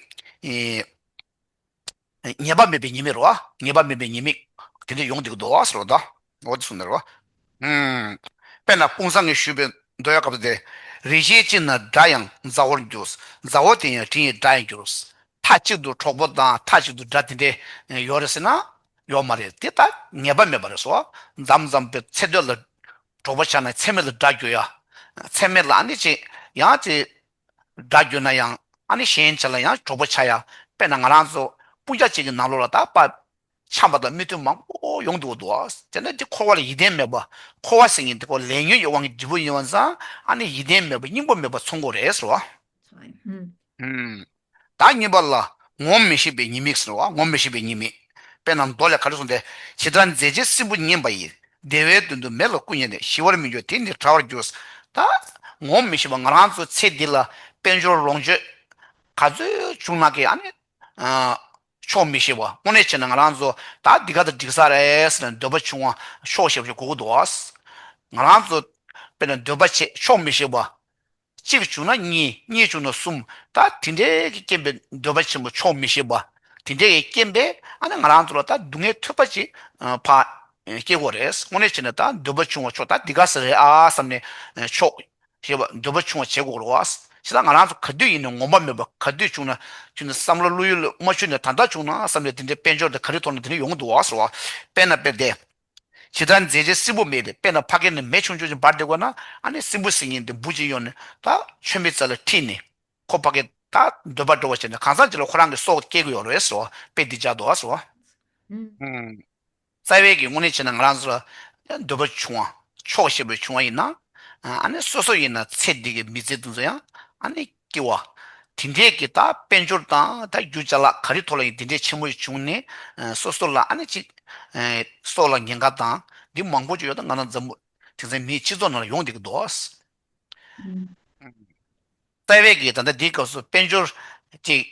ཨེ་ངེས་པ་མེད་པའི་ཉེས་དམིགས་རེད་བ། ངེས་པ་མེད་པའི་ཉེས་དམིགས་དེ་འདྲ་ཡོང་བསྡད་ཀྱི་འདུག་བ་ཟེར་བ་ད། འོ་དེ་གསུངས་ནས་རེད་བ། ཨུམ། དཔེར་ན་དཔུང་བཟང་གིས་ཞུས་པའི་མདོ་ཡག་སྐབས་སུ་དེ། རེ་ཞིག་གཅིག་ན་དགྲ་ཡང་མཛའ་བོར་འགྱུར། མཛའ་བོ་དེ་ཡང་དྲིན་ཡིན་དགྲ་ཡང་འགྱུར། མཐའ་གཅིག་ཏུ་གྲོགས་པོ་དང་མཐའ་གཅིག་ཏུ་དགྲ་དེ་འདྲས་ཡོད་རེད་ཟེར་ན་ཡོད་མ་རེད། དེ་ད་ངེས་པ་མེད་པ་རེད་སོ། མཚམས་མཚམས་པའི་ཚེ་སྟོད་ལ་གྲོགས་པོ་ཆགས་ན་ཚེ་སྨད་ལ་དགྲ་འགྱུར་ཡ། ཚེ་སྨད་ལ་ཨ་ནི་ཅིག་ཡང་ཅིག་དགྲ་འགྱུར་ན་ཡང་ཨ་ནི་གཞན་ཆ་ལ་ཡང་གྲོགས་པོ་ཆགས་ཡ། དཔེར་ན་ང་རང་ཚོ་སྤུན་ཀྱག་ཅིག་གི་ནང་ལོགས་ལ་ད་པ། འཆམ་པ་དང་མི་མཐུན་མང་པོ་ཡོང་འདུག་འདུག་དེ་ནས་འདི་འཁོར་བ་ལ་ཡིད་བརྟན་མེད་པ། འཁོར་བ་ཟེར་མཁན་འདི་ཁོ་ལས་ཉོན་གྱི་དབང་གིས་འབྲས་བུ་ཡིན་པ་ཙང་ཨ་ནི་ཡིད་བརྟན་མེད་པ་སྙིང་པོ་མེད་པ་ཚོར་དགོས་རེད་ཟེར་བ། ཧུམ། ཧུམ། ད་གཉིས་པ་ལ་ངོམས་མི་ཤེས་པའི་ཉེས་དམིགས་ཟེར་བ། ངོམས་མི་ཤེས་པའི་ཉེས་དམིགས། དཔེར་ན་མདོ་ལས་ག་རེ་གསུངས་ཏེ། ཇི་ལྟར་མཛེ་ཆའི་སྲིན་བུ་ཉེས་པ་ཡིས། བདེ་བའི་དོན་དུ་མེ་ལ་སྐུ་མཉེ་ནས། ཞི་བར་མི་འགྱུར་དེ་ནི་དྲ་བར་འགྱུར། ད་ངོམས་མི་ཤེས་པ། ང་རང་ཚོ་ཚེ་འདི་ལ་དཔལ་འབྱོར་ལོངས་སྤྱོད་ག་ཚོད་བྱུང་ན་གི་ཨ་ནི། ཨ། ཆོག་མི་ཤེས་པ། དངོས་གནས་བྱས་ན་ང་རང་ཚོ་ད་འདི་ག་དང་འགྲིག་ས་རེད་ཟེར་ནས་འདོད་པ་ཆུང་བ་ཆོག་ཤེས་པ་ཞིག་དགོས་ཀྱི་འདུག་བ། ང་རང་ཚོ་དཔེར་ན་འདོད་པ་ཆེ་ཆོག་མི་ཤེས་པ། གཅིག་བྱུང་ན་གཉིས། གཉིས་བྱུང་ན་གསུམ། ད་དེ་འདྲའི་གི་རྐྱེན་པས་འདོད་པ་ཆེན་པོ་ཆོག་མི་ཤེས་པ། དེ་འདྲའི་གི་རྐྱེན་པས་ཨ་ནི་ང་རང་ཚོ་ལ་ད་སྡུག་བསྔལ་ཐོལ་པ་ཅིག་ཕར་སྐྱེ་དགོས་རེད། དངོས་གནས་བྱས་ན་ད་འདོད་པ་ཆུང་བ་ཆོག་ད་འདི་ག་ས་རེད་ཨ་བསམ་ནས་ཆོག་ཞེས་པ་འདོད་པ་ཆུང་བ་བྱེད་དགོས་རེད་བ། ཞེ་ད་ང་རང་ཚོ་ག་དུས་ཡིན་ན་ངོམས་པ་མེད་པ། ག་དུས་བྱུང་ན་བྱུང་ན་བསམ་བློ་བློ་ཡུལ་ལ་མ་ཆུད་ནས་ད་ལྟ་བྱུང་ན་བསམ་ནས་དེ་འདྲའི་དཔལ་འབྱོར་དེ་ག་རེ་ཐོག་ནས་དེ་འདྲ་ཡོང་གི་འདུག་བ་ཟེར་བ། དཔེར་ན་དཔེར་དེ། ཇི་ལྟར་མཛེ་ཆའི་སྲིན་བུ་མེད་དེ། དཔེར་ན་ཕ་གི་ནས་མེ་ཆུང་ཆུང་ཅིག་འབར་བསྡད་དགོས་ན་ཨ་ནི་སྲིན་བུ་ཟེར་མཁན་དེ་འབུ་ཅིག་གཡོགས་ནས་ད་མཆོད་མེ་རྩེ་ལ་ཁྲིད་ནས་ཁོ་ཕ་གི་ད་འདོད་པ་འགྲོ་བ་བྱས་ནས་གང་ཟག་ཅིག་ལ་ཁོ་རང་གི་སྲོག་སྐྱེལ་གི་ཡོད་རེད་ཟེར་བ། དཔེ་འདི་བྱ་དོ་ཟེར་བ། ཨུམ། རྩ་བའི་གི་དངོས་གནས་བྱས་ན་ང་རང་ཚོ་ལ་འདོད་པ་ཆུང་བ་ཆོག་ཤེས་པའི་ཆུང་བ་ཡིན་ན། ཨ་ནི་སོ་སོ་ཡིན་ན་ཚེ་འདི་གི་མི་ཚེ་དེ་ཚོ་ཡང་ཨ་ནི་སྐྱེ་བ། དེ་འདྲས་ཀྱི་ད་དཔལ་འབྱོར་དང་ད་རྒྱུ་ཅ་ལག་ག་རེ་ཐོག་ལ་ཡིན་དེ་འདྲས་ཆེན་མོ་ཞིག་བྱུང་ནས་སོ་སོ་ལ་ཨ་ནི་ཅིག་སྲོག་ལ་ཉེན་ཁ་དང་འདི་མང་པོ་ཅིག་ཡོད། ད་ང་རང་འཛམ་བུ་དེང་སང་མིའི་སྤྱི་ཚོགས་ནང་ལ་ཡོང་བསྡད་ཀྱི་འདུག་རྩ་བའི་གི་ད་ལྟ་འདིའི་སྐབས་སུ་དཔལ་འབྱོར་ཅིག་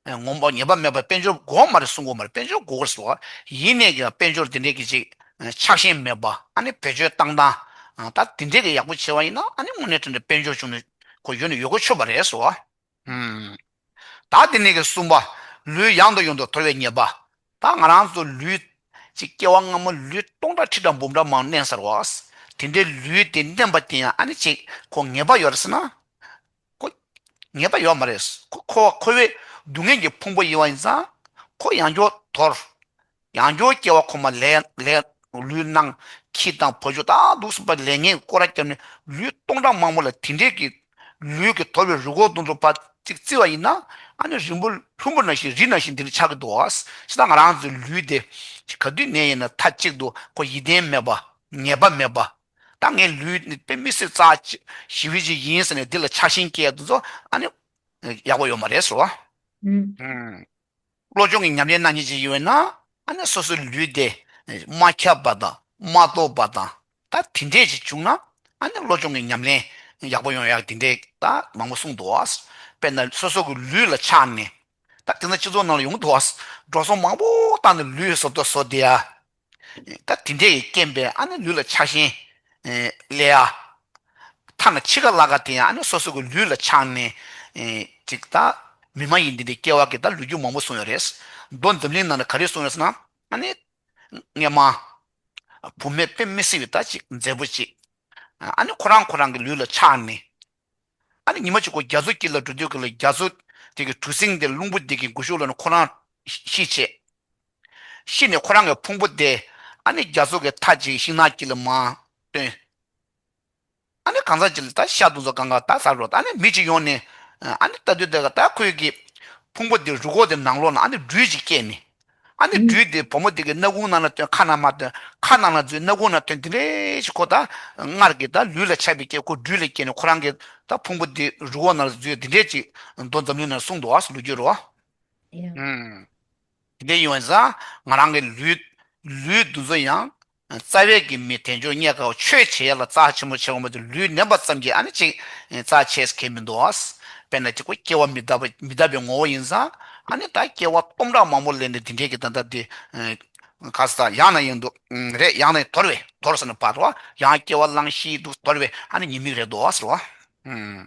ངོམས་པ་ངེས་པ་མེད་པར་དཔལ་འབྱོར་དགོས་མ་རེད་གསུང་གི་མ་རེད། དཔལ་འབྱོར་དགོས་རེད་ཟེར་བ། ཡིན་ནའི་ཀྱང་དཔལ་འབྱོར་དེ་འདྲའི་གི་ཅིག་ཆགས་ཞེན་མེད་པ། ཨ་ནི་བེད་སྤྱོད་བཏང་སྟངས་ད་དེ་འདྲའི་གི་ཡག་པོ་བྱས་པ་ཡིན་ན་ཨ་ནི་དངོས་གནས་དྲང་གནས་དཔལ་འབྱོར་བྱུང་ནས་ཁོ་ཡོད་ནས་ཡོད་དགོས་ཆོག་པ་རེད་ཟེར་བ། ད་དེ་ནས་ཀྱི་གསུམ་པ། ལུས་ཡང་དང་ཡང་དུ་དོར་བའི་ཉེས་པ། ད་ང་རང་ཚོ་ལུས་ཅིག་སྐྱེ་བ་སྔ་མ་ལུས་སྟོང་ཕྲག་ཁྲི་ཕྲག་འབུམ་ཕྲག་མང་བསྣན་ཚར་བ། དེ་འདྲའི་ལུས་དེ་བསྣན་པ་དེ་ཡང་ཨ་ནི་ཅིག་ཁོ་ངེས་པ་ཡོད་རེད་ཟེར་ན། ཁོ་ངེས་པ་ཡོད་མ་རེད། ཁོ་ཁོ་ཁོ་བོའི་སྡུག་བསྔལ་གྱི་ཕུང་པོ་ཡིན་པ་ཡིན་ཙང་ཁོ་ཡང་བསྐྱར་དོར། ཡང་བསྐྱར་སྐྱེ་བ་ཁོ་མ་ལེན་ལེན། ལུས་ནང་ཁྱི་དང་བ་ཕྱུགས་དང་འདུག་སེ་བ་ལེན་མཁན་སྐོར་ར་བརྒྱབ་ནས་ལུས་སྟོང་ཕྲག་མང་པོ་ལ་དེ་འདྲས་ཀྱི་ལུས་ཀྱི་དོར་བའི་རུས་ཁོག་དུང་དུ་བ་ཅིག་བརྩི་བ་ཡིན་ན་ཨ་ནི་རིང་པོ་ལྷུན་པོ་ནང་བཞིན་རི་ནང་བཞིན་འདི་འདྲ་ཆགས་ཀྱི་འདུག་ཨ། ཞེ་ད་ང་རང་ཚོའི་ལུས་དེ་ག་དུས་ནས་ཡིན་ན་མཐའ་གཅིག་ཏུ་ཁོ་ཡིད་བརྟན་མེད་པ་ངེས་པ་མེད་པ། ད་ངའི་ལུས་ནི་དཔེ་མི་སྲིད་རྩ་ཆེ་ཞེ་པོ་ཅིག་ཡིན་ཟེར་ནས་འདི་ལ་ཆགས་ཞེན་སྐྱེ་ཡ་དེ་ཚོ་ཨ་ནི་ཡག་པོ་ཡོད་མ་རེད་ཟེར་བ། ཨུམ། བློ་སྦྱོང་གི་ཉམས་ལེན་གནང་མཁན་ཅིག་ཡིན་པ་ཡིན་ན་ཨ་ནི་སོ་སོའི་ལུས་དེ་མ་ཁྱབ་པ་དང་མ་རྟོགས་པ་དང་ད་དེ་འདྲས་ཅིག་བྱུང་ན་ཨ་ནི་བློ་སྦྱོང་གི་ཉམས་ལེན་ཡག་པོ་ཡོང་ཡག་དེ་འདྲས་ད་མང་པོ་གསུངས་འདུག་བ། དཔེར་ན་སོ་སོ་གི་ལུས་ལ་ཆགས་ནས་ད་དེང་སང་སྤྱི་ཚོགས་ནང་ལ་ཡོང་འདུག་བ། འགྲོ་སོང་མང་པོ་བཏང་ནས་ལུས་བཟོ་ལྟ་བཟོ་བསྡད་ཡ། ད་དེ་འདྲས་ཀྱི་རྐྱེན་པས་ཨ་ནི་ལུས་ལ་ཆགས་ཞེན་ཨེ་སླེབས་ཡ། ཐ་ན་འཆི་ཁ་ལ་ཁ་དེ་ཡང་ཨ་ནི་སོ་སོ་གི་ལུས་ལ་ཆགས་ནས་ཨེ་ཅིག་ད་མི་མ་ཡིན་འདི་འདྲའི་སྐྱེ་བ་གི་ད་ལོ་རྒྱུས་མང་པོ་གསུངས་ཡོད་རེད། མདོ་འཛམ་གླིང་ནང་ལ་ག་རེ་གསུངས་ཡོད་ཟེར་ན་ཨ་ནི་སྔས་མ་བུད་མེད་དཔེ་མི་སྲིད་པའི་ད་ཅིག་མཛེས་པོ་ཅིག་ཨ་ནི་ཁོ་རང་ཁོ་རང་གི་ལུས་ལ་ཆགས་ནས། ཨ་ནི་ཉི་མ་གཅིག་ཁོ་རྒྱ་མཚོ་དཀྱིལ་ལ་འགྲོ་དུས་ཀྱི་ལ་རྒྱ་མཚོ་ དེ་གི་གྲུ་གཟིངས་དེ་རླུང་བུ་དེ་གི་མགོ་གཞུག་ལ་ནི་ཁོ་རང་ཤི་བྱས། ཤི་ནས་ཁོ་རང་གི་ཕུང་པོ་དེ་ཨ་ནི་རྒྱ་མཚོ་གི་མཐའ་གཅིག་ཤིང་ནགས་དཀྱིལ་ལ་མར་བཏོན། ཨ་ནི་གང་ཟག་ཅིག་ལ་ད་ཤ་དུང་ཚོ་གང་ག་ད་ཟ་རོགས། ཨ་ནི་མི་གཅིག་ཡོང་ནས་ཨ་ནི་ལྟ་དུས་དེ་ག་ད་ཁོའི་གི་ཕུང་པོ་དེ་རུས་ཁོག་དེ་ནང་ལོགས་ན་ཨ་ནི་སྦྲུལ་ཅིག་སྐྱེས་ནས། ཨ་ནི་སྦྲུལ་དེ་བུ་མོ་དེ་གི་སྣ་ཁུང་ནང་ལ་བཏོན། ཁ་ནང་མ་བཏོན། ཁ་ནང་ལ་འཛུལ། སྣ་ཁུང་ནང་བཏོན། དེ་འདྲས་ཅིག་ཁོ་ད་སྔར་གྱི་ད་ལུས་ལ་ཆགས་པའི་སྐྱེ་ཁོ་སྦྲུལ་ལ་སྐྱེས་ནས་ཁོ་རང་གི་ད་ཕུང་པོ་དེ་རུས་ཁོག་ནང་ལ་འཛུལ། དེ་འདྲས་ཅིག་མདོ་འཛམ་གླིང་ནང་གསུངས་འདུག་ཨ། ལོ་རྒྱུས་རོ། ཡང་། ཨུམ། དེ་འདྲ་ཡིན་པ་ཙང་ང་རང་གི་ལུས། ལུས་འདི་ཚོ་ཡང་རྩ་བའི་གི་མི་དལ་འབྱོར་རྙེད་དཀའ་བ་ཆོས་བྱེད་ཡ་ལ་རྩ་ཆེན་པོ་བྱེད་དགོས་པ་དེ་ལུས་ནད་པ་ཙམ་གྱིས་ཨ་ནི་ཅིག་རྩ་ཆེ་ཟེར་མཁན་མི་འདུག་ཨ། དཔེར་ན་ཅིག་ཁོ་སྐྱེ་བ་མི་རྟག་པ་མི་རྟག་པའི་ངོ་བོ་ཡིན་ཙང་ཨ་ནི་ད་སྐྱེ་བ་སྟོང་ཕྲག་མང་པོ་ལེན་ཏེ་དེ་འདྲའི་གི་ད་ལྟ་དེ་ག་ས་ཡང་ན་ཡང་འདུག་རེད། ཡང་ན་ཡང་དོར་བས། དོར་ཟེར་ན་བར་རོ། ཡང་སྐྱེ་བ་བླངས་ཤི་འདུག་དོར་བས་ཨ་ནི་ཉེས་དམིགས་རེད་འདུག་ཨ་ཟེར་བ། ཨུམ།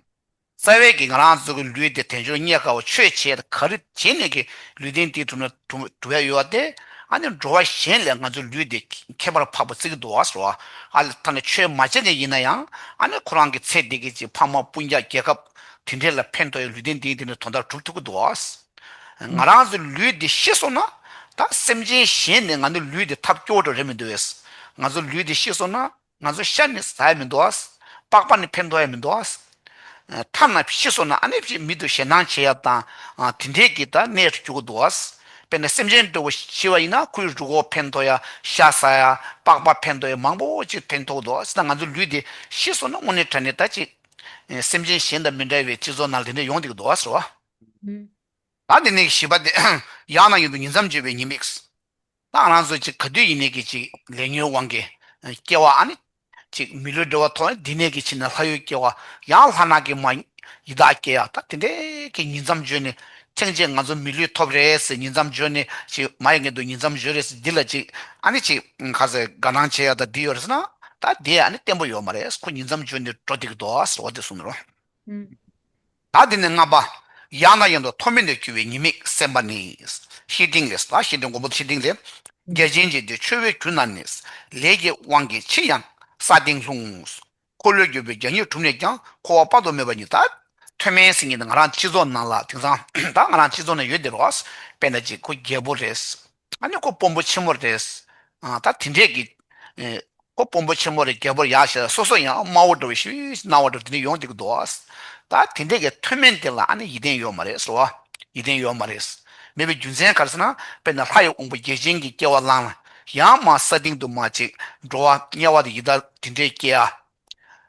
རྩ་བའི་གི་ང་རང་ཚོ་གི་ལུས་དེ་དལ་འབྱོར་རྙེད་དཀའ་བ་ཆོས་བྱས་ག་རེ་བྱས་ནས་གི་ལུས་རྟེན་དེ་གྲུབ་ན་གྲུབ་གྲུབ་ཡ་ཡོད་པ་དེ། ཨ་ནི་འགྲོ་བ་གཞན་ལས་ང་ཚོའི་ལུས་དེ་ཁྱད་པར་འཕགས་པ་བརྩི་གི་འདུག་བ་ཟེར་བ། ཨ་ལས་ད་ནི་ཆོས་མ་བྱས་ནས་ཡིན་ན་ཡང་ཨ་ནི་ཁོ་རང་གི་ཚེ་འདི་གི་ཅིག་ཕ་མ་སྤུན་ཀྱག་རྒྱལ་ཁབ་དེ་འདྲས་ལ་ཕན་ཐོགས་ཡ་ལུས་རྟེན་དེ་དེ་ནི་དོན་དག་གྲུབ་ཐུབ་ཀྱི་འདུག་བ། ང་རང་ཚོའི་ལུས་དེ་ཤི་སོང་ན་ད་སེམས་ཅན་གཞན་ནས་ང་ཚོའི་ལུས་དེ་ཐབས་སྐྱོ་བོ་འགྲོ་རེད་མི་འདུག་བས། ང་ཚོའི་ལུས་དེ་ཤི་སོང་ན། ང་ཚོ་ཤ་ནི་ཟ་ཡ་མི་འདུག་ཨ། པགས་པ་ནི་ཕན་ཐོགས་ཡ་མི་འདུག་ཨ། ཐ་ན་ཤི་སོང་ན་ཨ་ནི་ཅིག་མི་དུ་ཞེད་སྣང་བྱེད་ཡ་དང་དེ་འདྲའི་གི་ད་གནས་སུ་འགྱུར་གི་འདུག་ཨ། དཔེར་ན་སེམས་ཅན་འདྲ་བོ་ཤི་བ་ཡིན་ན་ཁོའི་རུས་ཁོག་ཕན་ཐོགས་ཡ། ཤ་ཟ་ཡ། པགས་པ་ཕན་ཐོགས་ཡ་མང་པོ་ཅིག་ཕན་ཐོགས་འདུག་ཨ། ད་ང་ཚོ་ལུས་དེ་ཤི་སོང་ན་དངོས་གནས་དྲང་གནས་ད་ཅིག་སེམས་ཅན་གཞན་དང་མི་འདྲ་བའི་སྤྱི་ཚོགས་ནང་ལ་དེ་འདྲ་ཡོང་བསྡད་ཀྱི་འདུག་ཨ་ཟེར་བ། ད་དེ་ནས་བཞི་པ་དེ་ཡང་ན་ཡང་དུ་ཉིང་མཚམས་སྦྱོར་བའི་ཉེས་དམིགས། ད་ང་རང་ཚོ་ཅིག་ག་དུས་ཡིན་ནའི་གི་ཅིག་ལས་ཉོན་དབང་གིས་སྐྱེ་བ་ཨ་ནི་ཅིག་མི་ལུས་འབྲེལ་བ་ཐོག་འདི་ནས་ཀྱི་ཕྱིན་ན་ལྷ་ཡུལ་སྐྱེ་བ། ཡང་ལྷ་ནག་གི་མ་ཡི་དྭགས་སྐྱེ་ཡ། ད་དེ་འདྲའི་གི་ཉིང་མཚམས་སྦྱོར་ནས་ཐེངས་གཅིག་ང་ཚོ་མི་ལུས་ཐོབ་རེད་ཟེར་ཉིང་མཚམས་སྦྱོར་ནས་ཅིག་མ་ཡི་ངན་དུ་ཉིང་མཚམས་སྦྱོར་རེད་ཟེར་འདི་ལ་ཅིག་ཨ་ནི་ཅིག་ག་ཟེར་དགའ་སྣང་བྱེད་ཡ་ད་འདི་ཡོད་རེད་ཟེར་ན་ད་དེ་ཨ་ནི་བརྟན་པོ་ཡོད་མ་རེད། ཁོ་ཉིང་མཚམས་སྦྱོར་ནས་འགྲོ་བསྡད་ཀྱི་འདུག་ཟེར་བ་དེ་གསུངས་ནས་རོ། ད་དེ་ནས་ལྔ་པ། ཡང་ན་ཡང་དུ་མཐོ་དམན་དུ་གྱུར་པའི་ཉེས་དམིགས་སེམས་པ་ནི། བཤེས་སྤྲིང་ལས། ད་བཤེས་སྤྲིང་མགོན་པོ་བཤེས་སྤྲིང་ལས། རྒྱལ་ཆེན་གྱི་དེ་ཆོས་པའི་རྒྱུ་རྣམས་ནི། ལས་ཀྱི་དབང་གིས་ཕྱིར་ཡང་ས་སྟེང་ལྷུང་། འཁོར་ལོས་སྒྱུར་བའི་རྒྱལ་བརྙེས་གྲུབ་ནས་ཀྱང་། འཁོར་བ་དཔག་ཏུ་མེད་པ་ཉིད། ད་མཐོ་དམན་ཟེར་མཁན་དེ་ང་རང་སྤྱི་ཚོགས་ནང་ལ་དེང་སང་ད་ང་རང་སྤྱི་ཚོགས་ནང་ཡོད་དེ་རོ། དཔེར་ན་ཅིག་ཁོ་རྒྱལ་པོ་རེད། ཨ་ནི་ཁོ་དཔོན་པོ་ཆེན་མོ་རེད། ཨ་ད་དེ་འདྲས་ཀྱི། ཨེ། ཁོ་དཔོན་པོ་ཆེན་མོ་རེད། རྒྱལ་པོ་ཡག་ཤོས་རེད། སོ་སོ་ཡང་དམའ་བོ་འདྲ་བོ་ཞིག་སྣང་བ་འདྲ་བོ་དེ་འདྲ་ཡོང་བསྡད་ཀྱི་འདུག་ཨ། ད་དེ་འདྲས་ཀྱི་མཐོ་དམན་དེ་ལ་ཨ་ནི་ཡིད་བརྟན་ཡོད་མ་རེད་ཟེར་བ། ཡིད་བརྟན་ཡོད་མ་རེད། མེད་པའི་རྒྱུ་མཚན་ག་རེ་ཟེར་ན། དཔེར་ན་ལྷ་ཡི་དབང་པོ་རྒྱལ་ཆེན་གྱི་སྐྱེ་བ་བླངས་ལ། ཡང་མར་ས་སྟེང་དུ་མར་ཅིག་འགྲོ་བ་དམྱལ་བ་དང་ཡི་དྭགས་དེ་འདྲས་སྐྱེ་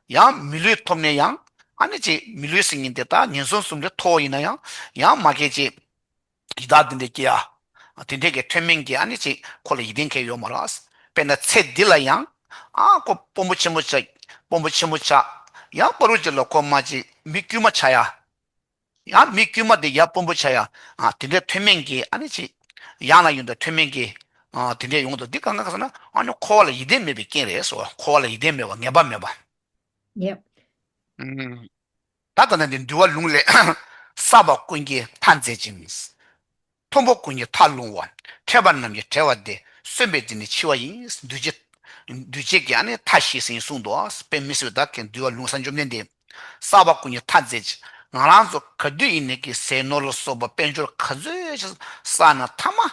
ཡ། ཡང་མི་ལུས་ཐོབ་ནས་ཡང་ཨ་ནི་ཅིག་མི་ལུས་ཟེར་མཁན་དེ་ད་ངན་སོང་གསུམ་ལས་མཐོ་བོ་ཡིན་ན་ཡང་ཡང་མ་གལ་ཅིག་ཡི་དྭགས་འདི་འདྲའི་སྐྱེ་ཡ། དེ་འདྲའི་གི་མཐོ་དམན་གྱི་ཨ་ནི་ཅིག་ཁོ་ལ་ཡིད་བརྟན་མཁན་ཡོད་མ་རེད། དཔེར་ན་ཚེ་འདི་ལ་ཡང་ཨ་ཁོ་དཔོན་པོ་ཆེན་པོ་ཆགས། དཔོན་པོ་ཆེན་པོ་ཆགས། ཡང་བར་དུ་ཅིག་ལ་ཁོ་མར་ཅིག་མི་དཀྱུས་མ་ཆགས་ཡ། ཡང་མི་དཀྱུས་མ་དེ་ཡར་དཔོན་པོ་ཆགས་ཡ། ཨ་དེ་འདྲའི་མཐོ་དམན་གྱི་ཨ་ནི་ཅིག་ཡང་ན་ཡང་དུ་མཐོ་དམན་གྱི་ཨ་དེ་འདྲའི་ཡོང་དུ་འདི་གང་ག་ཟེར་ན་ཨ་ནི་འཁོར་བ་ལ་ཡིད་བརྟན་མེད་པའི་རྐྱེན་རེད་ཟེར་བ། འཁོར་བ་ལ་ཡིད་བརྟན་མེད་པ་ངེས་པ་མེད་པ། ཡེབ། ད་ལྟ་ན་འདི་འདུལ་བ་ལུང་ལས། བསགས་པ་ཀུན་གྱི་མཐའ་མཛད་ཅིང་། མཐོན་པོ་ཀུན་གྱི་མཐར་ལྷུང་བ། ཕྲད་པ་རྣམས་ཀྱི་བྲལ་བ་སྟེ། གསོན་པའི་རྫས་ནི་འཆི་བ་ཡིན། འདུས་བྱས། འདུས་བྱས་ཀྱི་ཨ་ནི་མཐའ་བཞི་ཟེར་གསུངས་འདུག་དཔེ་མི་སྲིད་པ་ད་གིན་འདུལ་བ་ལུང་གསང་བཅོམ་ལྡན་འདས། བསགས་པ་ཀུན་གྱི་མཐའ་མཛད་ཅིང་། ང་རང་ཚོ་ག་དུས་ཡིན་ནའི་གི་ཟས་ནོར་ལ་སོགས་པ་དཔལ་འབྱོར་ག་ཚོད་ཅིག་བསགས་ན་མཐའ་མ།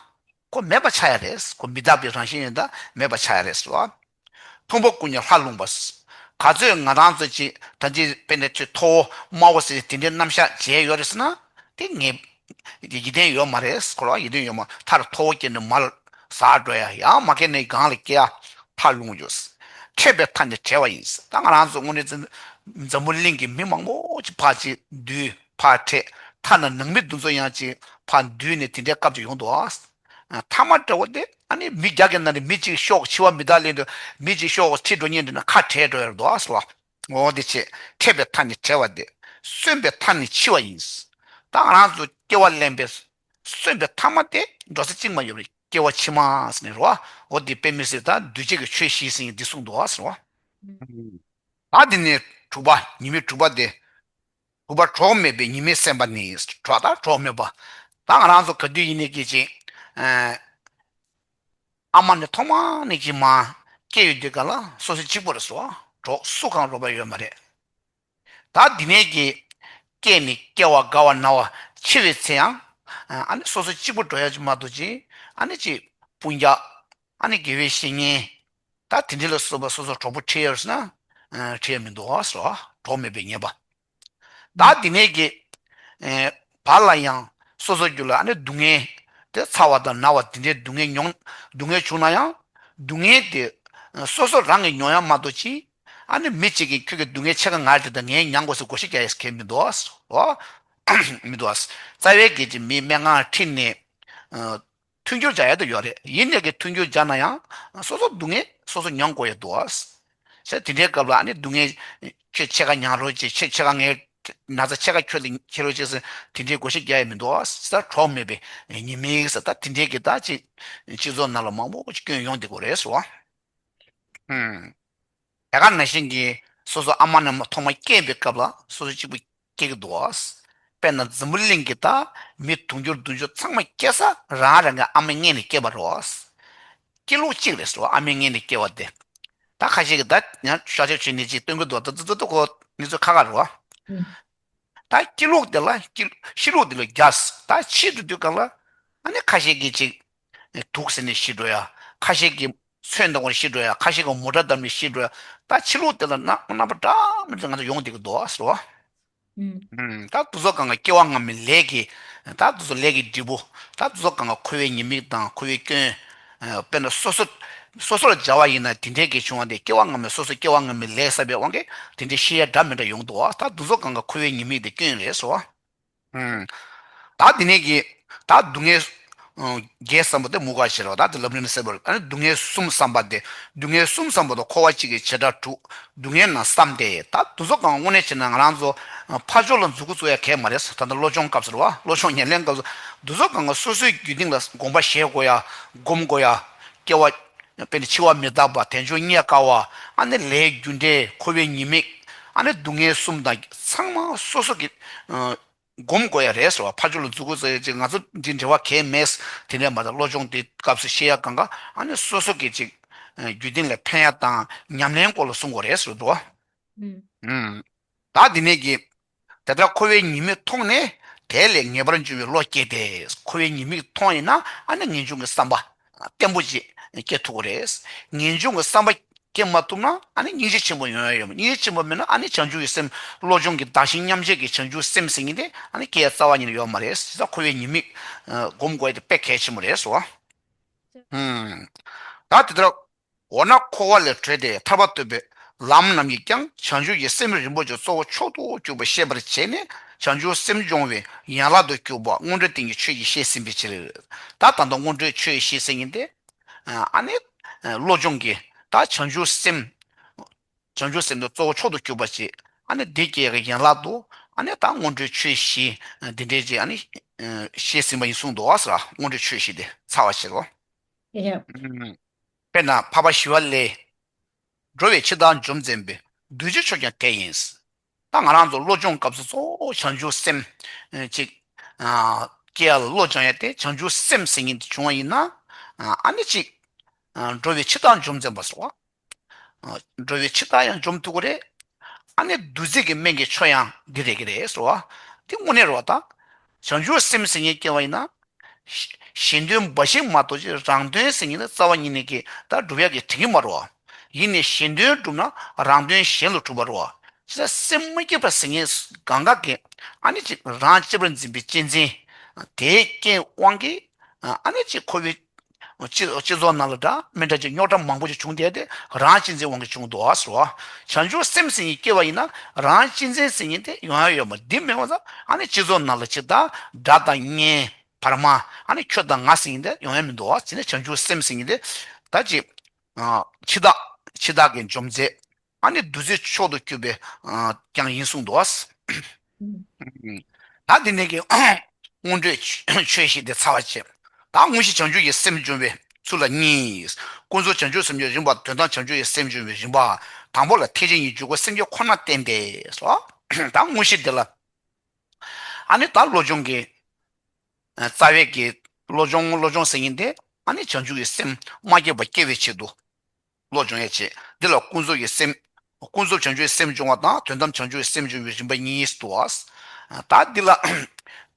ཁོ་མེད་པ་ཆགས་ཡ་རེད། ཁོ་མི་རྟག་པའི་རང་བཞིན་ཡིན་ད་མེད་པ་ཆགས་ཡ་རེད་ཟེར་བ། མཐོན་པོ་ཀུན་གྱི་མཐར་ལྷུང་བ། ག་ཚོད་ང་རང་ཚོ་ཅིག་ད་ཅིག་དཔེ་འདྲ་ཚོས་མཐོ་བོ་དམའ་བོ་ཟེར་དེ་འདྲའི་རྣམ་གཞག་བྱས་ཡོད་རེད་ཟེར་ན། དེ་ངས་ཡིད་བརྟན་ཡོད་མ་རེད། ཁོ་ལ་ཡིད་བརྟན་ཡོད་མ། མཐར་མཐོ་བོ་སྐྱེས་ནས་མར་ཟག་འགྲོ་ཡ། ཡང་མ་སྐྱེས་ནས་གང་ལ་སྐྱེ་ཡ། མཐར་ལྷུང་རྒྱུ། ཕྲད་པའི་མཐའ་ནི་བྲལ་བ་ཡིན། ད་ང་རང་ཚོ་དངོས་གནས་འཛམ་བུ་གླིང་གི་མི་མང་པོ་ཅིག་ཕར་ཅིག་འདུས་ཕར་ཕྲད། ཐ་ན་ནང་མི་འདི་ཚོ་ཡང་ཅིག་ཕར་འདུས་ནས་དེ་འདྲའི་སྐབས་ཅིག་ཡོང་འདུག་ཨ། མཐའ་མ་འདྲ་བོ་དེ་ཨ་ནི་མི་བརྒྱ་གི་ནང་ནས་མི་གཅིག་ཤོག་འཆི་བ་མི་རྟག་ལས་འདུག་མི་གཅིག་ཤོག་འཆི་འགྲོ་ཉེན་འདུག་ན་ཁ་བྲལ་འགྲོ་ཡ་འདུག་ཨ་ཟེར་བ། འོ་དེ་བྱས་ཕྲད་པའི་མཐའ་ནི་བྲལ་བ་སྟེ། གསོན་པའི་མཐའ་ནི་འཆི་བ་ཡིན། ད་ང་རང་ཚོ་སྐྱེ་བ་ལེན་པའི་གསོན་པའི་མཐའ་མ་དེ་འགྲོ་ས་གཅིག་མ་ཡོད་པའི་སྐྱེ་བ་ཕྱི་མ་ཟེར་ནས་རོ། འོ་དེ་དཔེ་མི་སྲིད་ད་འདུས་བྱས་ཀྱི་ཆོས་བཞི་ཟེར་འདི་གསུངས་འདུག་ཨ་ཟེར་བ། ད་དེ་ནས་དྲུག་པ་ཉེས་དམིགས་དྲུག་པ་དེ། དྲུག་པ་གྲོགས་མེད་པའི་ཉེས་དམིགས་སེམས་པ་ནི། གྲོགས་དང་གྲོགས་མེད་པ། ད་ང་རང་ཚོ་ག་དུས་ཡིན་ནའི་སྐད་ཅིག་ཨ་མ་ནི་ཐོག་མ་ནས་ཀྱི་མ་སྐྱེ་ཡོད་དུས་ག་ལ་སོ་སོ་གཅིག་པོ་རེད་སོ། གྲོགས་སུ་གང་རོགས་པ་ཡོད་མ་རེད། ད་འདི་ནས་ཀྱི་སྐྱེས་ནས་སྐྱེ་བ་རྒ་བ་ན་བ་ འཆི་བའི་ཚེ་ཡང་ཨ་ནི་སོ་སོ་གཅིག་པུ་འགྲོ་ཡ་ཅིག་མ་གཏོགས་ཅིག་ཨ་ནི་ཅིག་སྤུན་ཀྱག་ཨ་ནི་དགེ་བའི་བཤེས་གཉེན། ད་དེ་འདྲ་ལ་སོགས་པ་སོ་སོ་གྲོགས་པོ་ཁྲིད་ཡོད་ཟེར་ན་ཨ་ཁྲིད་ཡ་མི་འདུག་ཟེར་བ། གྲོགས་མེད་པའི་ཉེས་པ། ད་འདི་ནས་ཀྱི་ཨེ་བར་ལ་ཡང་སོ་སོ་རྒྱུད་ལ་ཨ་ནི་སྡུག་བསྔལ་དེ་ཚ་བ་དང་ན་བ་དེ་འདྲའི་སྡུག་བསྔལ་མྱོང་སྡུག་བསྔལ་བྱུང་ན་ཡང་སྡུག་བསྔལ་དེ་སོ་སོ་རང་གིས་མྱོང་ཡ་མ་གཏོགས་ཅིག་ཨ་ནི་མི་གཅིག་གིས་ཁྱོད་ཀྱི་སྡུག་བསྔལ་ཕྱེད་ཀ་ང་རེད་དང་ངས་མྱང་དགོས་ཟེར་བགོ་བཤའ་རྒྱག་ཡས་གལ་མི་འདུག་ཟེར་བ། མི་འདུག་ཟེར། རྩ་བའི་གལ་ཏེ་མི་སྨན་ཁང་ཁྲིད་ནས་ཨ། མཐུན་འགྱུར་བྱ་ཡ་དེ་ཡོད་རེད། ཡིན་ནའི་གི་མཐུན་འགྱུར་བྱ་ན་ཡང་སོ་སོ་སྡུག་བསྔལ་སོ་སོ་མྱོང་དགོས་ཡ་འདུག་ཨ། ཟེར་དེ་འདྲའི་སྐབས་ལ་ཨ་ནི་སྡུག་བསྔལ་ཁྱོད་ཕྱེད་ཀ་མྱང་རོགས་བྱེད། ཁྱོད་ཕྱེད་ཀ་ངའི་ན་ཚ་ཕྱེད་ཀ་ཁྱོད་ལ་འཁྱེར་རོགས་བྱེད་ཟེར་དེ་འདྲའི་བགོ་བཤའ་རྒྱག་ཡ་མི་འདུག་ཨ། ཟེར་གྲོགས་མེད་པའི་ཉེས་དམིགས་ཟེར། ད་དེ་འདྲའི་གི་ད་ཅིག་སྤྱི་ཚོགས་ནང་ལ་མང་པོ་ཅིག་སྐྱོན་ཡོང་བསྡད་ཀྱི་རེད་ཟེར་བ། ཧུམ། དེ་ག་ནང་བཞིན་གྱི་སོ་སོ་ཨ་མ་ནས་མ་ཐོག་མ་སྐྱེས་པའི་སྐབས་ལ་སོ་སོ་གཅིག་པུ་སྐྱེ་གི་འདུག་བ། དཔེར་ན་འཛམ་བུ་གླིང་གི་ད་མི་དུང་ཕྱུར་བདུན་ཅུ་ཚང་མ་སྐྱེ་ས་རང་རང་གི་ཨ་མའི་མངལ་ནས་སྐྱེས་པ་རེད་བ། སྐྱེ་ལུགས་གཅིག་རེད་ཟེར་བ། ཨ་མའི་མངལ་ནས་སྐྱེ་བ་དེ། ད་ཁ་ཤས་ཀྱིས་ད་ཡང་ཤོག་ཆ་བྱས་ནས་ཅིག་སྟོན་གི་འདུག་ད་ཙི་ཙི་ཏུ་ཁོ་ནི་ཚོ་ཁ་ཁ་རེད་བ། ད་སྐྱེ་ལུགས་དེ་ལ་སྐྱེ་ཤི་ལུགས་དེ་ལ་རྒྱ་ད་ཕྱིས་སུ་དུས་སྐབས་ལ་ཨ་ནི་ཁ་ཤས་ཀྱིས་ཅིག་དུག་ཟིན་ནས་ཤི་འགྲོ་ཡ། ཁ་ཤས་ཀྱིས་མཚོན་དང་པོར་ཤི་འགྲོ་ཡ། ཁ་ཤས་ཀྱིས་མོ་ཊ་བརྡབས་ནས་ཤི་འགྲོ་ཡ། ད་ཕྱི་ལུགས་དེ་ལ་ན་རྣམ་པ་འདྲ་མི་འདྲ་ང་ཚོ་ཡོང་བསྡད་ཀྱི་འདུག་ཟེར་བ། ད་དེ་ཚོ་གང་ག་སྐྱེ་བ་སྔ་མའི་ལས་ཀྱི་ད་དེ་ཚོ་ལས་ཀྱི་འབྲས་བུ། ད་དེ་ཚོ་གང་ག་འཁོར་བའི་ཉེས་དམིགས་དང་འཁོར་བའི་སྐྱོན། དཔེར་ན་སོ་སོ་སོ་སོ་ལ་སྦྱར་བ་ཡིན་ན་དེ་འདྲའི་གི་བྱུང་བ་དེ་སྐྱེ་བ་སྔ་མའི་སོ་སོ་སྐྱེ་བ་སྔ་མའི་ལས་བསགས་པའི་དབང་གིས་དེ་འདྲའི་ཤི་ཡ་འདྲ་མི་འདྲ་ཡོང་འདུག་བ། ད་དེ་ཚོ་གང་ག་འཁོར་བའི་ཉེས་དམིགས་དེ་སྐྱོན་རེད་ཟེར་བ། ད་དེ་ནས་ཀྱི་ད་སྡུག་བསྔལ་བརྒྱད་ཟེར་བ་དེ་མུ་ག་ཤེས་རོགས། ད་དེ་ལབ་རིན་ཟེར་བ། ཨ་ནི་སྡུག་བསྔལ་གསུམ་བསམ་པ་དེ། སྡུག་བསྔལ་གསུམ་བསམ་པ་དང་འཁོར་བ་གཅིག་གི་བྱེ་བྲག་དྲུག་སྡུག་བསྔལ་རྣམས་བསམ་སྟེ། ད་དེ་ཚོ་གང་དངོས་གནས་བྱས་ན་ང་རང་ཚོ་ཕར་ཕྱོགས་ལ་མཛུབ་གུ་བཙུགས་ཡ་གལ་མ་རེད། ད་ལྟ་བློ་སྦྱོང་སྐབས་སུ་རེད་བ། བློ་སྦྱོང་ཉམས་ལེན་སྐབས་སུ་དེ་ཚོ་གང་ག་སོ་སོའི་རྒྱུད་སྟེང་ལ་དགོངས་པ་བཞེས་དགོས་ཡ། སྒོམ་དགོས་ཡ། སྐྱེ་བ། དཔེར་ན་འཆི་བ་མི་རྟག་པ། དལ་འབྱོར་རྙེད་དཀའ་བ། ཨ་ནི་ལས་རྒྱུ་འབྲས། འཁོར་བའི་ཉེས་དམིགས། ཨ་ནི་སྡུག་བསྔལ་གསུམ་དང་ཚང་མ་སོ་སོ་གི་སྒོམ་དགོས་ཡ་རེད་ཟེར་བ། ཕར་ཕྱོགས་ལ་མཛུབ་གུ་བཙུགས་ཡ་ཅིག་ང་ཚོ་འདི་འབྲེལ་བ་གང་ཡང་མེད། དེ་འདྲ་མ་གཏོགས་བློ་སྦྱོང་དེ་སྐབས་སུ་བཤད་ཡ་གང་ག་ཨ་ནི་སོ་སོ་གི་ཅིག་རྒྱུད་སྟེང་ལ་ཕན་ཡ་དང་ཉམས་ལེན་སྐོར་ལ་གསུང་དགོས་རེད་ཟེར་འདུག་བ། ད་དེ་ནས་ཀྱི། དེ་ལྟར་འཁོར་བའི་ཉེས་དམིགས་མཐོང་ནས། དེ་ལས་ངེས་པར་འབྱུང་བའི་བློ་སྐྱེས་ཏེ། འཁོར་བའི་ཉེས་དམིགས་མཐོང་ཡིན་ན་ཨ་ནི་ངེས་འབྱུང་གི་བསམ་པ་བརྟན་པོ་ཅིག་སྐྱེ་ཐུབ་ཀྱི་རེད། ངེས་འབྱུང་གི་བསམ་པ་སྐྱེ་མ་ཐུབ་ན་ཨ་ནི་སྙིང་རྗེ་ཆེན་པོ་ཡོང་ཡ་ཡོད་མ། སྙིང་རྗེ་ཆེན་པོ་མེད་ན་ཨ་ནི་བྱང་ཆུབ་ཀྱི་སེམས། བློ་སྦྱོང་གི་བདག་གཞན་མཉམ་བརྗེ་གི་བྱང་ཆུབ་སེམས་ཟེར་མཁན་དེ་ཨ་ནི་སྐྱེ་ཡ་རྩ་བ་ཉིད་ནས་ཡོད་མ་རེད། བྱས་ཙང་འཁོར་བའི་ཉེས་དམིགས་སྒོམ་དགོས་ཡ་དེ་དཔེ་གལ་ཆེན་པོ་རེད་ཟེར་བ། ད་དེ་ལྟར། འོ་ན་འཁོར་བ་ལས་གྲོལ་ཏེ་ཐར་པ་ཐོབ་པའི་ལམ་རྣམས་ཀྱིས་ཀྱང་བྱང་ཆུབ་ཀྱི་སེམས་རིན་པོ་ཆེ་གཙོ་བོ་མཆོག་ཏུ་གྱུར་པ་ཤེས་པར་བྱས་ནས། བྱང་ཆུབ་སེམས་སྦྱོང་བའི་ཡན་ལག་ཏུ་གྱུར་པ་སྔོན་འགྲོའི་སྟེང་གི་ཆོས་ཀྱིས་ཤེས་ཟིན་པའི་ཕྱིར། ད་ད་ལྟ་སྔོན་འགྲོའི་ཆོས་ཀྱིས་ཤེས་ཟིན་ཡིན་ཏེ། ཨ་ནི་བློ་སྦྱོང་གིས་ད་བྱང་ཆུབ་སེམས། བྱང་ཆུབ་སེམས་དེ་གཙོ་བོ་མཆོག་ཏུ་གྱུར་པ་ཅིག་ཨ་ནི་འདི་སྐྱེ་གི་ཡན་ལག་ཏུ་ཨ་ནི་ད་སྔོན་འགྲོའི་ཆོས་བཞི་འདི་འདྲའི་ཅིག་ཨ་ནི་ཤེས་ཟིན་པ་ཡིན་གསུངས་འདུག་བ་ཟེར། སྔོན་འགྲོའི་ཆོས་བཞི་དེ་ཚར་བ་ཕྱིར་རོ། དཔེར་ན་འཕགས་པ་ཞི་བ་ལྷས། འགྲོ་བའི་འཆི་བདག་འཇོམས་མཛད་པའི། བདུད་རྩི་མཆོག་ཀྱང་དེ་ཡིན། ད་ང་རང་ཚོ་བློ་སྦྱོང་སྐབས་སུ་གཙོ་བོ་བྱང་ཆུབ་སེམས་ཅིག་སྐྱེ་ཡ་ལ་བློ་སྦྱང་ཡ་དེ་བྱང་ཆུབ་སེམས་ཟེར་མཁན་དེ་བྱུང་བ་ཡིན་ན། ཨ་ནི་ཅིག་འགྲོ་བའི་འཆི་བདག་འཇོམས་མཛད་པ་ཟེར་བ། འགྲོ་བའི་འཆི་བདག་ཡང་འཇོམས་ཐུབ་ཀྱི་རེད། ཨ་ནི་བདུད་རྩི་གི་སྨན་གྱི་མཆོག་ཡང་འདི་རེད་ཀྱི་རེད་ཟེར་བ། འདི་དངོས་གནས་རེད་བ་ད། བྱང་ཆུབ་སེམས་ཟེར་མཁན་སྐྱེ་བ་ཡིན་ན། གཞན་དོན་འབའ་ཞིག་མ་གཏོགས་ཅིག་རང་དོན་ཟེར་མཁན་ནི་རྩ་བ་ཉིད་ནས་ཀྱི་ད་སྒྲུབ་ཡག་གི་དྲི་ངན་མ་རེད་བ། ཡིན་ནའི་གཞན་དོན་བསྒྲུབ་ན་རང་དོན་གཞན་ལ་གྲུབ་པ་རེད་བ། ཅི་ལྟར་སེམས་མ་སྐྱིད་པ་ཟེར་མཁན་གང་ག་གི་ཨ་ནི་ཅིག་རང་གཅེས་པར་འཛིན་པའི་གཅེས་འཛིན་དེའི་རྐྱེན་དབང་གིས་ཨ་ནི་ཅིག་འཁོར་བའི་སྤྱི་སྤྱི་ཚོགས་ནང་ལ་འདྲ་མི་འདྲ་ཅིག་རྙོག་དྲ་མང་པོ་ཅིག་བྱུང་བསྡད་དེ་རང་གཅེས་འཛིན་དབང་གིས་བྱུང་འདུག་ཨ་ཟེར་བ། བྱང་ཆུབ་སེམས་ཟེར་མཁན་སྐྱེ་བ་ཡིན་ན་རང་གཅེས་འཛིན་ཟེར་མཁན་དེ་ཡོང་ཡ་ཡོད་མ་རེད། འདི་མེད་པ་ཙང་ཨ་ནི་སྤྱི་ཚོགས་ནང་ལ་ཅིག་ད་དགྲ་དང་གཉེན་བར་མ་ཨ་ནི་ཁྱོད་དང་ང་ཟེར་མཁན་དེ་ཡོང་ཡ་མི་འདུག་ཨ། དེ་ནི་བྱང་ཆུབ་སེམས་ཟེར་མཁན་དེ་ད་ཅིག་འཆི་བདག་འཆི་བདག་གི་འཇོམས་མཛད། ཨ་ནི་བདུད་རྩི་མཆོག་ཏུ་གྱུར་པའི་ཀྱང་ཡིན་གསུངས་འདུག་བ། ད་འདི་ནས་ཀྱི་སྔོན་འགྲོའི་ཆོས་བཞི་དེ་ཚར་བ་བྱས། ད་དངོས་གཞི་བྱང་ཆུབ་ཀྱི་སེམས་སྦྱོང་བའི་ཚུལ་ལ་གཉིས། ཀུན་རྫོབ་བྱང་ཆུབ་སེམས་སྦྱོང་རིམ་པ། དོན་དམ་བྱང་ཆུབ་ཀྱི་སེམས་སྦྱོང་བའི་རིམ་པ། དང་པོ་ལ་ཐེག་ཆེན་གྱི་འཇུག་པ་སེམས་བསྐྱེད་ཁོ་ན་བསྟན་པས་སོ། ད་དངོས་གཞི་དེ་ལ་ཨ་ནི་ད་བློ་སྦྱོང་གི་རྩ་བའི་གི་བློ་སྦྱོང་བློ་སྦྱོང་ཟེར་མཁན་དེ་ཨ་ནི་བྱང་ཆུབ་ཀྱི་སེམས་མ་སྐྱེས་པ་སྐྱེ་བའི་ཆེད་དུ། བློ་སྦྱོང་ཡ་བྱེད། འདི་ལ་ཀུན་རྫོབ་ཀྱི་སེམས། ཀུན་རྫོབ་བྱང་ཆུབ་ཀྱི་སེམས་སྦྱོང་བ་དང་དོན་དམ་བྱང་ཆུབ་ཀྱི་སེམས་སྦྱོང་བའི་རིམ་པ་གཉིས་སུ་འདུ་བ། ད་འདི་ལ་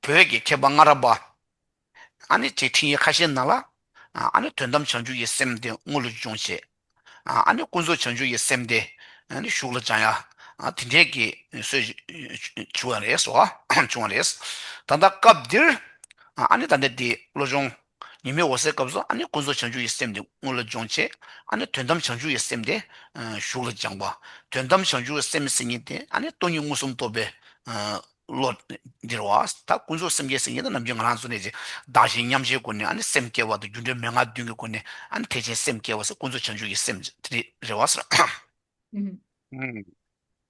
བོད་ཀྱི་མཁས་པ་སྔ་རབས་པ། ཨ་ནི་དེ་འཕྲིན་ཡིག་ཁ་ཤས་ནང་ལ། ཨ་ནི་དོན་དམ་བྱང་ཆུབ་ཀྱི་སེམས་དེ་དངོས་ལ་སྦྱོང་བྱེད། ཨ་ནི་ཀུན་རྫོབ་བྱང་ཆུབ་ཀྱི་སེམས་དེ་ཨ་ནི་གཞུག་ལ་སྦྱང་ཡ། དེ་འདྲའི་གི་སྲོལ་བྱུང་བ་རེད་སོ། བྱུང་བ་རེད། ད་ལྟ་སྐབས་འདིར། ཨ་ནི་ད་ལྟ་དེ་བློ་སྦྱོང་ཉི་མའི་འོད་ཟེར་སྐབས་སུ་ཨ་ནི་ཀུན་རྫོབ་བྱང་ཆུབ་ཀྱི་སེམས་དེ་དངོས་ལ་སྦྱོང་བྱེད། ཨ་ནི་དོན་དམ་བྱང་ཆུབ་ཀྱི་སེམས་དེ་གཞུག་ལ་སྦྱང་བ། དོན་དམ་བྱང་ཆུབ་ཀྱི་སེམས་ཟེར་མཁན་དེ་ཨ་ནི་སྟོང་ཉིད་མངོན་སུམ་རྟོགས་པའི། བློ་འདིར་བ། ད་ཀུན་རྫོབ་སེམས་བསྐྱེད་ཟེར་མཁན་དེ་ནམ་རྒྱུན་ང་རང་ཚོ་ནས་ཀྱི་བདག་གཞན་མཉམ་བརྗེའི་སྒོ་ནས་ཨ་ནི་སེམས་བསྐྱེད་པ་དང་རྒྱུ་འབྲས་མན་ངག་བདུན་གྱི་སྒོ་ནས་ཨ་ནི་ཐེག་ཆེན་སེམས་བསྐྱེད་པ་ཟེར་ཀུན་རྫོབ་བྱང་ཆུབ་ཀྱི་སེམས་དེ་རེད་བ་ཟེར།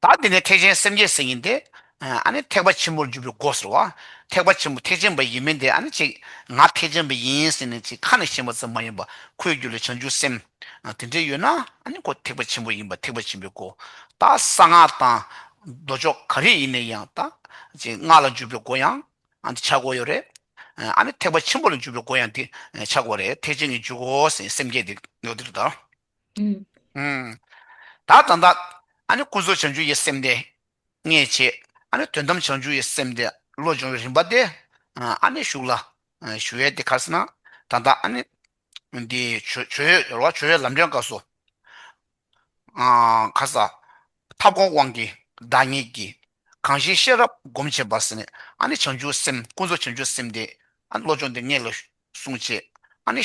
ད་དེ་ནས་ཐེག་ཆེན་སེམས་བསྐྱེད་ཟེར་མཁན་དེ་ཨ་ནི་ཐེག་པ་ཆེན་པོར་འཇུག་པའི་སྒོ་ཟེར་བ། ཐེག་པ་ཆེན་པོ་ཐེག་ཆེན་པ་ཡིན་མིན་དེ་ཨ་ནི་ཅིག་ང་ཐེག་ཆེན་པ་ཡིན་ཟེར་ནས་ཅིག་ཁ་ནས་བཤད་པ་ཙམ་མ་ཡིན་པ་ཁོའི་རྒྱུད་ལ་བྱང་ཆུབ་སེམས་དེ་འདྲ་ཡོད་ན་ཨ་ནི་ཁོ་ཐེག་པ་ཆེན་པོ་ཡིན་པ་ཐེག་པ་ཆེན་པོའི་སྒོ། ད་གསང་སྔགས་དང་། མདོ་ཕྱོགས་ག་རེ་ཡིན་ན་ཡང་ད་ཅིག་སྔགས་ལ་འཇུག་པའི་སྒོ་ཡང་ཨ་འདི་ཆགས་ཀྱི་ཡོད་རེད། ཨ་ནི་ཐེག་པ་ཆེན་པོ་ལ་འཇུག་པའི་སྒོ་ཡང་འདི་ཆགས་ཀྱི་ཡོད་རེད། ཐེག་ཆེན་གྱི་འཇུག་སྒོ་ཟེར་སེམས་བསྐྱེད་འདི་ཡོད་འདིར་ད། ད་ད་ལྟ་ཨ་ནི་ཀུན་རྫོབ་བྱང་ཆུབ་ཀྱི་སེམས་དེ་མངོན་བྱེད། ཨ་ནི་དོན་དམ་བྱང་ཆུབ་ཀྱི་སེམས་དེ་བློ་སྦྱོང་བའི་རིམ་པ་དེ་ཨ་ནི་གཞུག་ལ་ཞུ་ཡས་དེ་ག་རེ་ཟེར་ན། ད་ལྟ་ཨ་ནི་འདི་ཆོས་ཆོས་ཡོད་རེད་བ། ཆོས་ཡོད་ལམ་འདྲེན་སྐབས་སུ། ཨ་ག་ས། ཐབས་དགོངས་དབང་གིས་བདག་ཉིད་ཀྱི། གང་ཞིག་ཤེས་རབ་སྒོམ་བྱེད་པ་ཟེར་ནས་ཨ་ནི་བྱང་ཆུབ་སེམས་ཀུན་རྫོབ་བྱང་ཆུབ་སེམས་དེ་ཨ་ནི་བློ་སྦྱོང་དེ་མངོན་ལ་གསུངས་བྱས། ཨ་ནི་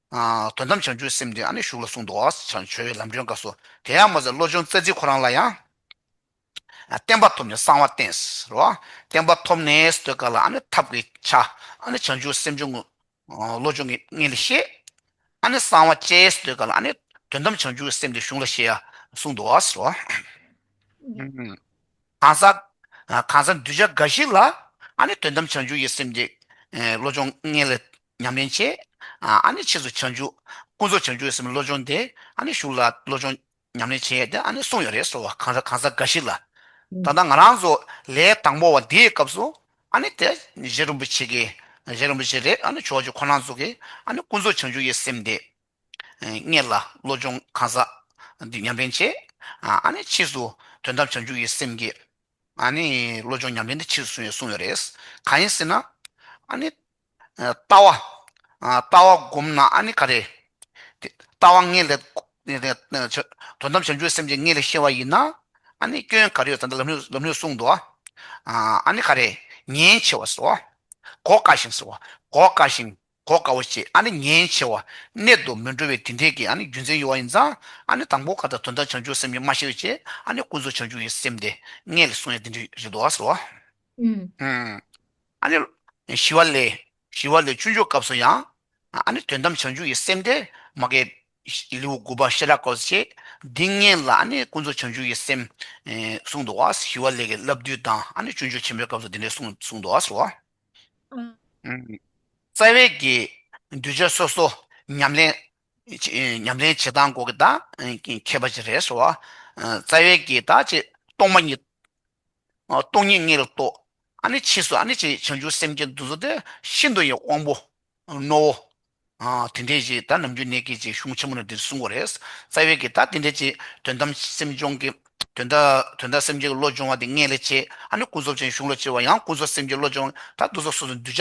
ཨ་དོན་དམ་བྱང་ཆུབ་སེམས་དེ་ཨ་ནི་གཞུག་ལ་གསུངས་འདུག་བ། བྱང་ཆོས་ཡོད་ལམ་འདྲེན་སྐབས་སུ། དེ་ཡང་མ་ཟད་བློ་སྦྱོང་རྩ་ཚིག་ཁོ་རང་ལ་ཡང་། བསྟན་པ་ཐོབ་ནས་གསང་བ་བསྟན་ཟེར་བ། བསྟན་པ་ཐོབ་ནས་ཟེར་དུས་སྐབས་ལ་ཨ་ནི་ཐབས་ཀྱི་ཆ་ཨ་ནི་བྱང་ཆུབ་སེམས་བྱུང་། བློ་སྦྱོང་གི་མངོན་ལ་བཤད། ཨ་ནི་གསང་བ་སྤྱད་ཟེར་དུས་སྐབས་ལ་ཨ་ནི་དོན་དམ་བྱང་ཆུབ་སེམས་དེ་གཞུང་ལ་བཤད་ཡ་གསུངས་འདུག་བ་ཟེར་བ། གང་ཟག་གང་ཟག་གདུལ་བྱ་འགའ་ཞིག་ལ་ཨ་ནི་དོན་དམ་བྱང་ཆུབ་ཀྱི་སེམས་དེ་བློ་སྦྱོང་མངོན་ལ་ཉམས་ལེན་བྱེད། ཨ་ནི་ཕྱིས་སུ་བྱང་ཆུབ་ཀུན་རྫོབ་བྱང་ཆུབ་ཀྱི་སེམས་བློ་སྦྱོང་དེ་ཨ་ནི་གཞུང་ལ་བློ་སྦྱོང་ཉམས་ལེན་བྱེད་ཡས་དེ་ཨ་ནི་གསུངས་ཡོད་རེད་ཟེར་བ། གང་ཟག་གང་ཟག་འགའ་ཞིག་ལ། ད་ལྟ་ང་རང་ཚོ་ལས་དང་པོ་བ་འདིའི་སྐབས་སུ་ཨ་ནི་དེ་རྗེ་རིན་པོ་ཆེ་གིས། རྗེ་རིན་པོ་ཆེ་རེད། ཨ་ནི་ཇོ་བོ་རྗེ་ཁོ་རང་ཚོ་གིས་ཨ་ནི་ཀུན་རྫོབ་བྱང་ཆུབ་ཀྱི་སེམས་དེ་མངོན་ལ་བློ་སྦྱོང་གང་ཟག་འདི་ཉམས་ལེན་བྱེད། ཨ་ནི་ཕྱིས་སུ་དོན་དམ་བྱང་ཆུབ་ཀྱི་སེམས་ཀྱི་ཨ་ནི་བློ་སྦྱོང་ཉམས་ལེན་དེ་ཕྱིས་སུ་གསུངས་ཡོད་གསུངས་ཡོད་རེད། གང་ཡིན་ཟེར་ན། ཨ་ནི། ལྟ་བ། ལྟ་བ་སྒོམ་ན་ཨ་ནི་ག་རེ། ལྟ་བ་མངོན་ལ། དོན་དམ་བྱང་ཆུབ་སེམས་ཀྱི་མངོན་ལ་ཤེས་པ་ཡིན་ན། ཨ་ནི་སྐྱོན་ག་རེ་ཡོད་ད་ལྟ་ལམ་རིམ་ལམ་རིམ་གསུངས་འདུག་ཨ་ནི་ག་རེ། ཉེན་ཆེ་བ་ཟེར་བ། གོ་དཀའ་ཞིང་ཟེར་བ། གོ་དཀའ་ཞིང་། གོ་དཀའ་བ་ཞིག་ཨ་ནི་ཉེན་ཆེ་བ། གནད་དུ་མི་འགྲོ་བའི་དེ་འདྲས་ཀྱི་ཨ་ནི་རྒྱུ་མཚན་ཡོད་པ་ཡིན་ཙང་། ཨ་ནི་དང་པོ་ག་ད་དོན་དམ་བྱང་ཆུབ་སེམས་ཀྱི་མ་ཤེས་བྱས་ཨ་ནི་ཀུན་རྫོབ་བྱང་ཆུབ་ཀྱི་སེམས་དེ་མངོན་ལ་གསུངས་ཡ་དེ་འདྲས་རེད་འདུག་ཟེར་བ། ཨ་ནི། ཞི་བ་ལྷས། ཞི་བ་ལྷས་སྤྱོད་འཇུག་སྐབས་སུ་ཡང་། ཨ་ནི་དོན་དམ་བྱང་ཆུབ་ཀྱི་སེམས་དེ་མ་གི། ལེའུ་དགུ་པ་ཤེས་རབ་སྐབས་སུ་བྱས། འདི་སྔོན་ལ་ཨ་ནི་ཀུན་རྫོབ་བྱང་ཆུབ་ཀྱི་སེམས། གསུངས་འདུག་བ། ཞི་བ་ལྷས་ཀྱི་བསླབ་བཏུས་དང་ཨ་ནི་སྤྱོད་འཇུག་ཆེན་མོའི་སྐབས་སུ་དེ་འདྲས་གསུངས་གསུངས་འདུག་བ་ཟེར་བ། རྩ་བའི་གི་གདུལ་བྱ་སོ་སོ་ཉམས་ལེན། ཉམས་ལེན་བྱེད་སྟངས་སྐོར་གྱི་ད་ཁྱད་པར་ཅིག་རེད་ཟེར་བ། རྩ་བའི་གི་ད་ཅིག་སྟོང་པ་ཉིད། སྟོང་ཉིད་མངོན་ལ་རྟོགས། ཨ་ནི་ཕྱིས་སུ་ཨ་ནི་ཅིག་བྱང་ཆུབ་སེམས་ཀྱི་འདུ་ཚོགས་དེ་ཤིན་ཏུ་ཡང་དབང་པོ། རྣོ་བོ། དེ་འདྲས་ཅིག་ད་ནམ་རྒྱུན་ནས་ཀྱི་ཅིག་གཞུང་ཆེན་མོ་ནས་འདིར་གསུང་གི་རེད། རྩ་བའི་གི་ད་དེ་འདྲས་ཅིག་དོན་དམ་སེམས་སྦྱོང་གི། དོན་དམ་དོན་དམ་སེམས་བསྐྱེད་ཀྱི་བློ་སྦྱོང་བ་དེ་མངོན་ལ་བྱེད། ཨ་ནི་ཀུན་རྫོབ་ཅན་གཞུང་ལ་བྱེད་པ་ཡང་ཀུན་རྫོབ་སེམས་བསྐྱེད་བློ་སྦྱོང་ད་འདུ་ཚོགས་སོ་སོ་གདུལ་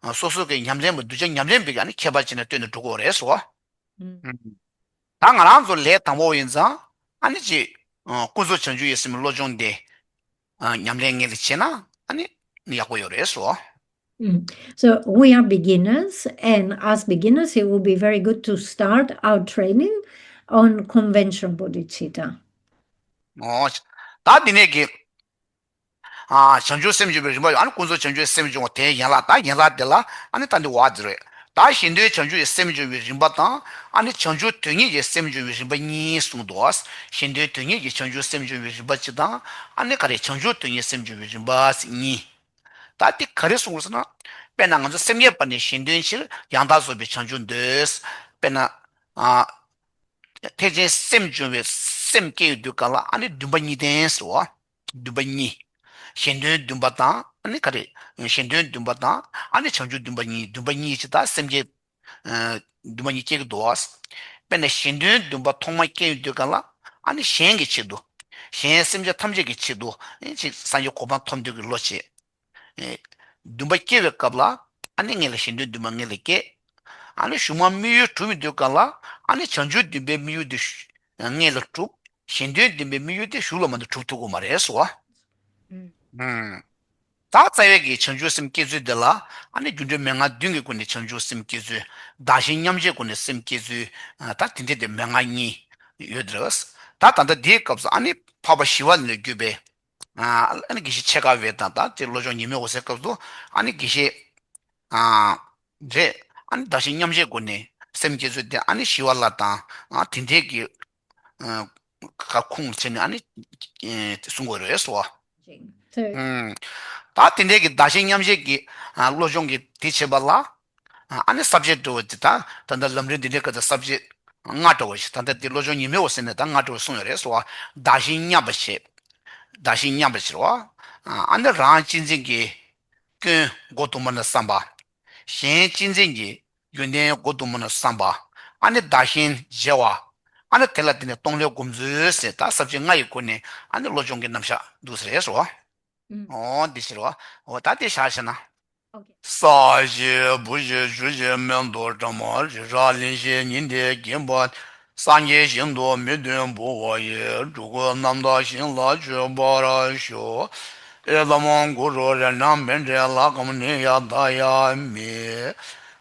བྱ། སོ་སོ་གི་ཉམས་ལེན་པ་གདུལ་བྱ་ཉམས་ལེན་པའི་གི་ཨ་ནི་ཁྱད་པར་ཅིག་ནས་སྟོན་ནས་འགྲོ་གི་ཡོད་རེད་ཟེར་བ། ད་ང་རང་ཚོ་ལས་དང་པོ་ཡིན་ཙང་ཨ་ནི་ཅིག་ཀུན་རྫོབ་བྱང་ཆུབ་ཀྱི་སེམས་བློ་སྦྱོང་དེ་ཉམས་ལེན་ངེས་ལ་བྱས་ན་ཨ་ནི་ཡག་པོ་ཡོད་རེད་ཟེར་བ། Mm. So we are beginners, and as beginners, it would be very good to start our training on conventional bodhicitta. ཨོ། ད་འདི་ནས་ཀྱི། ཨ་བྱང་ཆུབ་སེམས་སྦྱོང་བའི་རིམ་པ་ཡང་ཨ་ནི་ཀུན་རྫོབ་བྱང་ཆུབ་སེམས་སྦྱོང་བ་དེའི་ཡན་ལག་ད་ཡན་ལག་དེ་ལ་ཨ་ནི་ད་འདི་བ་འདི་རེད། ད་གཞན་དོན་བྱང་ཆུབ་ཀྱི་སེམས་སྦྱོང་བའི་རིམ་པ་དང་ཨ་ནི་བྱང་ཆུབ་དོན་གཉེར་གྱི་སེམས་སྦྱོང་བའི་རིམ་པ་གཉིས་གསུངས་འདུག་གཞན་དོན་དོན་གཉེར་གྱི་བྱང་ཆུབ་སེམས་སྦྱོང་བའི་རིམ་པ་གཅིག་དང་ཨ་ནི་ག་རེ་བྱང་ཆུབ་དོན་གཉེར་སེམས་སྦྱོང་བའི་རིམ་པ་གཉིས། ད་འདི་ག་རེ་གསུངས་ཟེར་ན། དཔེར་ན་ང་ཚོ་སེམས་བསྐྱེད་པ་ནས་གཞན་དོན་ཕྱིར་ཡང་དག་རྫོགས་པའི་བྱང་ཆུབ་འདོད། དཔེར་ན། ཨ། ཐེག་ཆེན་སེམས་སྦྱོང་བའི་སེམས་བསྐྱེད་ཡོང་དུས་སྒང་ལ་ཨ་ནི་འདུན་པ་གཉིས་ལྡན་ཟེར་བ། འདུན་པ་གཉིས། གཞན་དོན་འདུན་པ་དང་ཨ་ནི་ག་རེ། གཞན་དོན་འདུན་པ་དང་ཨ་ནི་བྱང་ཆུབ་འདུན་པ་གཉིས་འདུན་པ་གཉིས་ཅིག་དང་སེམས་བསྐྱེད། འདུན་པ་གཉིས་སྐྱེ་གི་འདུག་བ། དཔེར་ན་གཞན་དོན་འདུན་པ་ཐོག་མ་སྐྱེ་ཡོང་དུས་སྒང་ལ་ཨ་ནི་གཞན་གྱི་ཆེད་དུ། གཞན་སེམས་ཅན་ཐམས་ཅད་ཀྱི་ཆེད་དུ་ཨ་ནི་ཅིག་སངས་རྒྱས་གོ་འཕང་ཐོབ་འདོད་ཀྱི་བློ་བྱེད། ཨེ། འདུན་པ་སྐྱེ་བའི་སྐབས་ལ་ཨ་ནི་སྔོན་ལ་གཞན་དོན་འདུན་པ་སྔོན་ལ་སྐྱེ། ཨ་ནི་གཞུག་མ་དམིགས་ཡུལ་གྲུབ་པའི་དུས་སྐབས་ལ་ཨ་ནི་བྱང་ཆུབ་འདུན་པའི་དམིགས་ཡུལ་དེ་སྔོན་ལ་གྲུབ། གཞན་དོན་འདུན་པའི་དམིགས་ཡུལ་དེ་གཞུག་ལ་མ་གཏོགས་གྲུབ་ཐུབ་ཀྱི་མ་རེད་ཟེར་བ། ད་རྩ་བའི་གི་བྱང་ཆུབ་སེམས་བསྐྱེད་ཚུལ་འདི་ལ་ཨ་ནི་རྒྱུ་འབྲས་མན་ངག་བདུན་གྱི་སྒོ་ནས་བྱང་ཆུབ་སེམས་བསྐྱེད་ཚུལ། བདག་གཞན་མཉམ་བརྗེའི་སྒོ་ནས་སེམས་བསྐྱེད་ཚུལ། ད་དེ་འདྲ་དེ་མན་ངག་གཉིས་ཡོད་རེད། ད་ད་ལྟ་འདིའི་སྐབས་སུ་ཨ་ནི་འཕགས་པ་ཞི་བ་ལྷ་ལས་བརྒྱུད་པའི་ཨ་ནི་དགེ་བཤེས་ཆེ་དགའ་བའི་དང་ད་དེ་བློ་སྦྱོང་ཉི་མའི་འོད་ཟེར་སྐབས་སུ་ཨ་ནི་དགེ་བཤེས་རེད། ཨ་ནི་བདག་གཞན་མཉམ་བརྗེའི་སྒོ་ནས་སེམས་བསྐྱེད་ཚུལ་དེ་ཨ་ནི་ཞི་བ་ལྷ་དང་དེ་འདྲའི་གི་ཁ་ཁུངས་བྱས་ནས་ཨ་ནི་གསུང་དགོས་རེད་ཟེར་བ། ད་དེ་འདྲའི་གི་བདག་གཞན་མཉམ་བརྗེའི་གི་བློ་སྦྱོང་གི་དེ་བྱེད་པ་ལ་ཨ་ནི་ས་བཅད་འགྲོ་བ་དེ་ད་ད་ལྟ་ལམ་རིམ་འདི་འདྲའི་སྐབས་དུ་ས་བཅད་ལྔ་འགྲོ་བ་ཞིག་ད་ལྟ་དེ་བློ་སྦྱོང་ཉི་མའི་འོད་ཟེར་ནས་ད་ལྔ་འགྲོ་བ་གསུངས་ཡོད་རེད་ཟེར་བ། བདག་གཞན་མཉམ་པར་བྱེད། བདག་གཞན་མཉམ་པར་བྱེད་རོ། ཨ་ནི་རང་གཅེས་འཛིན་གྱི་སྐྱོན་མགོ་གཏུམ་པ་ན་བསམ་པ། གཞན་གཅེས་འཛིན་གྱི་ཡོན་ཏན་མགོ་གཏུམ་པ་ན་བསམ་པ། ཨ་ནི་བདག་གཞན་བརྗེ་བ། ཨ་ནི་དེ་ལ་བརྟེན་ནས་གཏོང་ལེན་སྒོམ་ཚུལ་ཟེར་ད་ས་བཅད་ལྔ་ཡི་སྒོ་ནས་ཨ་ནི་བློ་སྦྱོང་གི་རྣམ་གཞག་འདུག་ཟེར་རེད་ཟེར་བ། འོ་འདི་ཟེར་བ། འོ་ད་དེ་བཞག་བྱས་ན། ས་གཞི་བུ་གཞི་ཆུ་གཞི་མེ་ཏོག་སྤྲིན་མོ་རི་རབ་གླིང་བཞི་ཉི་ཟླའི་འགྱིང་བུ། སངས་རྒྱས་ཞིང་དུ་མི་འདོད་འབུལ་བ་ཡི། སྤྲུལ་སྐུ་རྣམ་དག་ཞིང་ལ་སྤྱོད་པར་ཤོག་ཨེ་ལ་མོ་གུ་རུ་རེ་ན་མེ་འབྲས་ལ་ཀམ་ནི་ཡ་ད་ཡ་མི།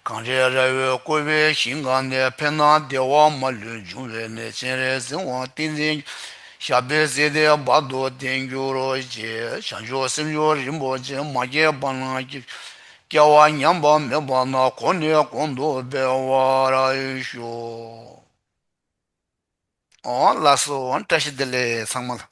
གངས་རི་ར་བའི་བསྐོར་བའི་ཞིང་ཁམས་ནས། ཕན་དང་བདེ་བ་མ་ལུས་འབྱུང་བའི་གནས། སྤྱན་རས་གཟིགས་དབང་བསྟན་འཛིན། ཞབས་པད་སྲིད་མཐའི་བར་དུ་བརྟན་གྱུར་ཅིག་བྱང་ཆུབ་སེམས་མཆོག་རིན་པོ་ཆེ། མ་སྐྱེས་པ་རྣམས་སྐྱེ། སྐྱེ་བ་ཉམས་པ་མེད་པ་རྣམས། གོང་ནས་གོང་དུ་འཕེལ་བར་ཤོག་ཨོ་ལགས་སོ། བཀྲ་ཤིས་བདེ་ལེགས་ཚང་མ་ལ།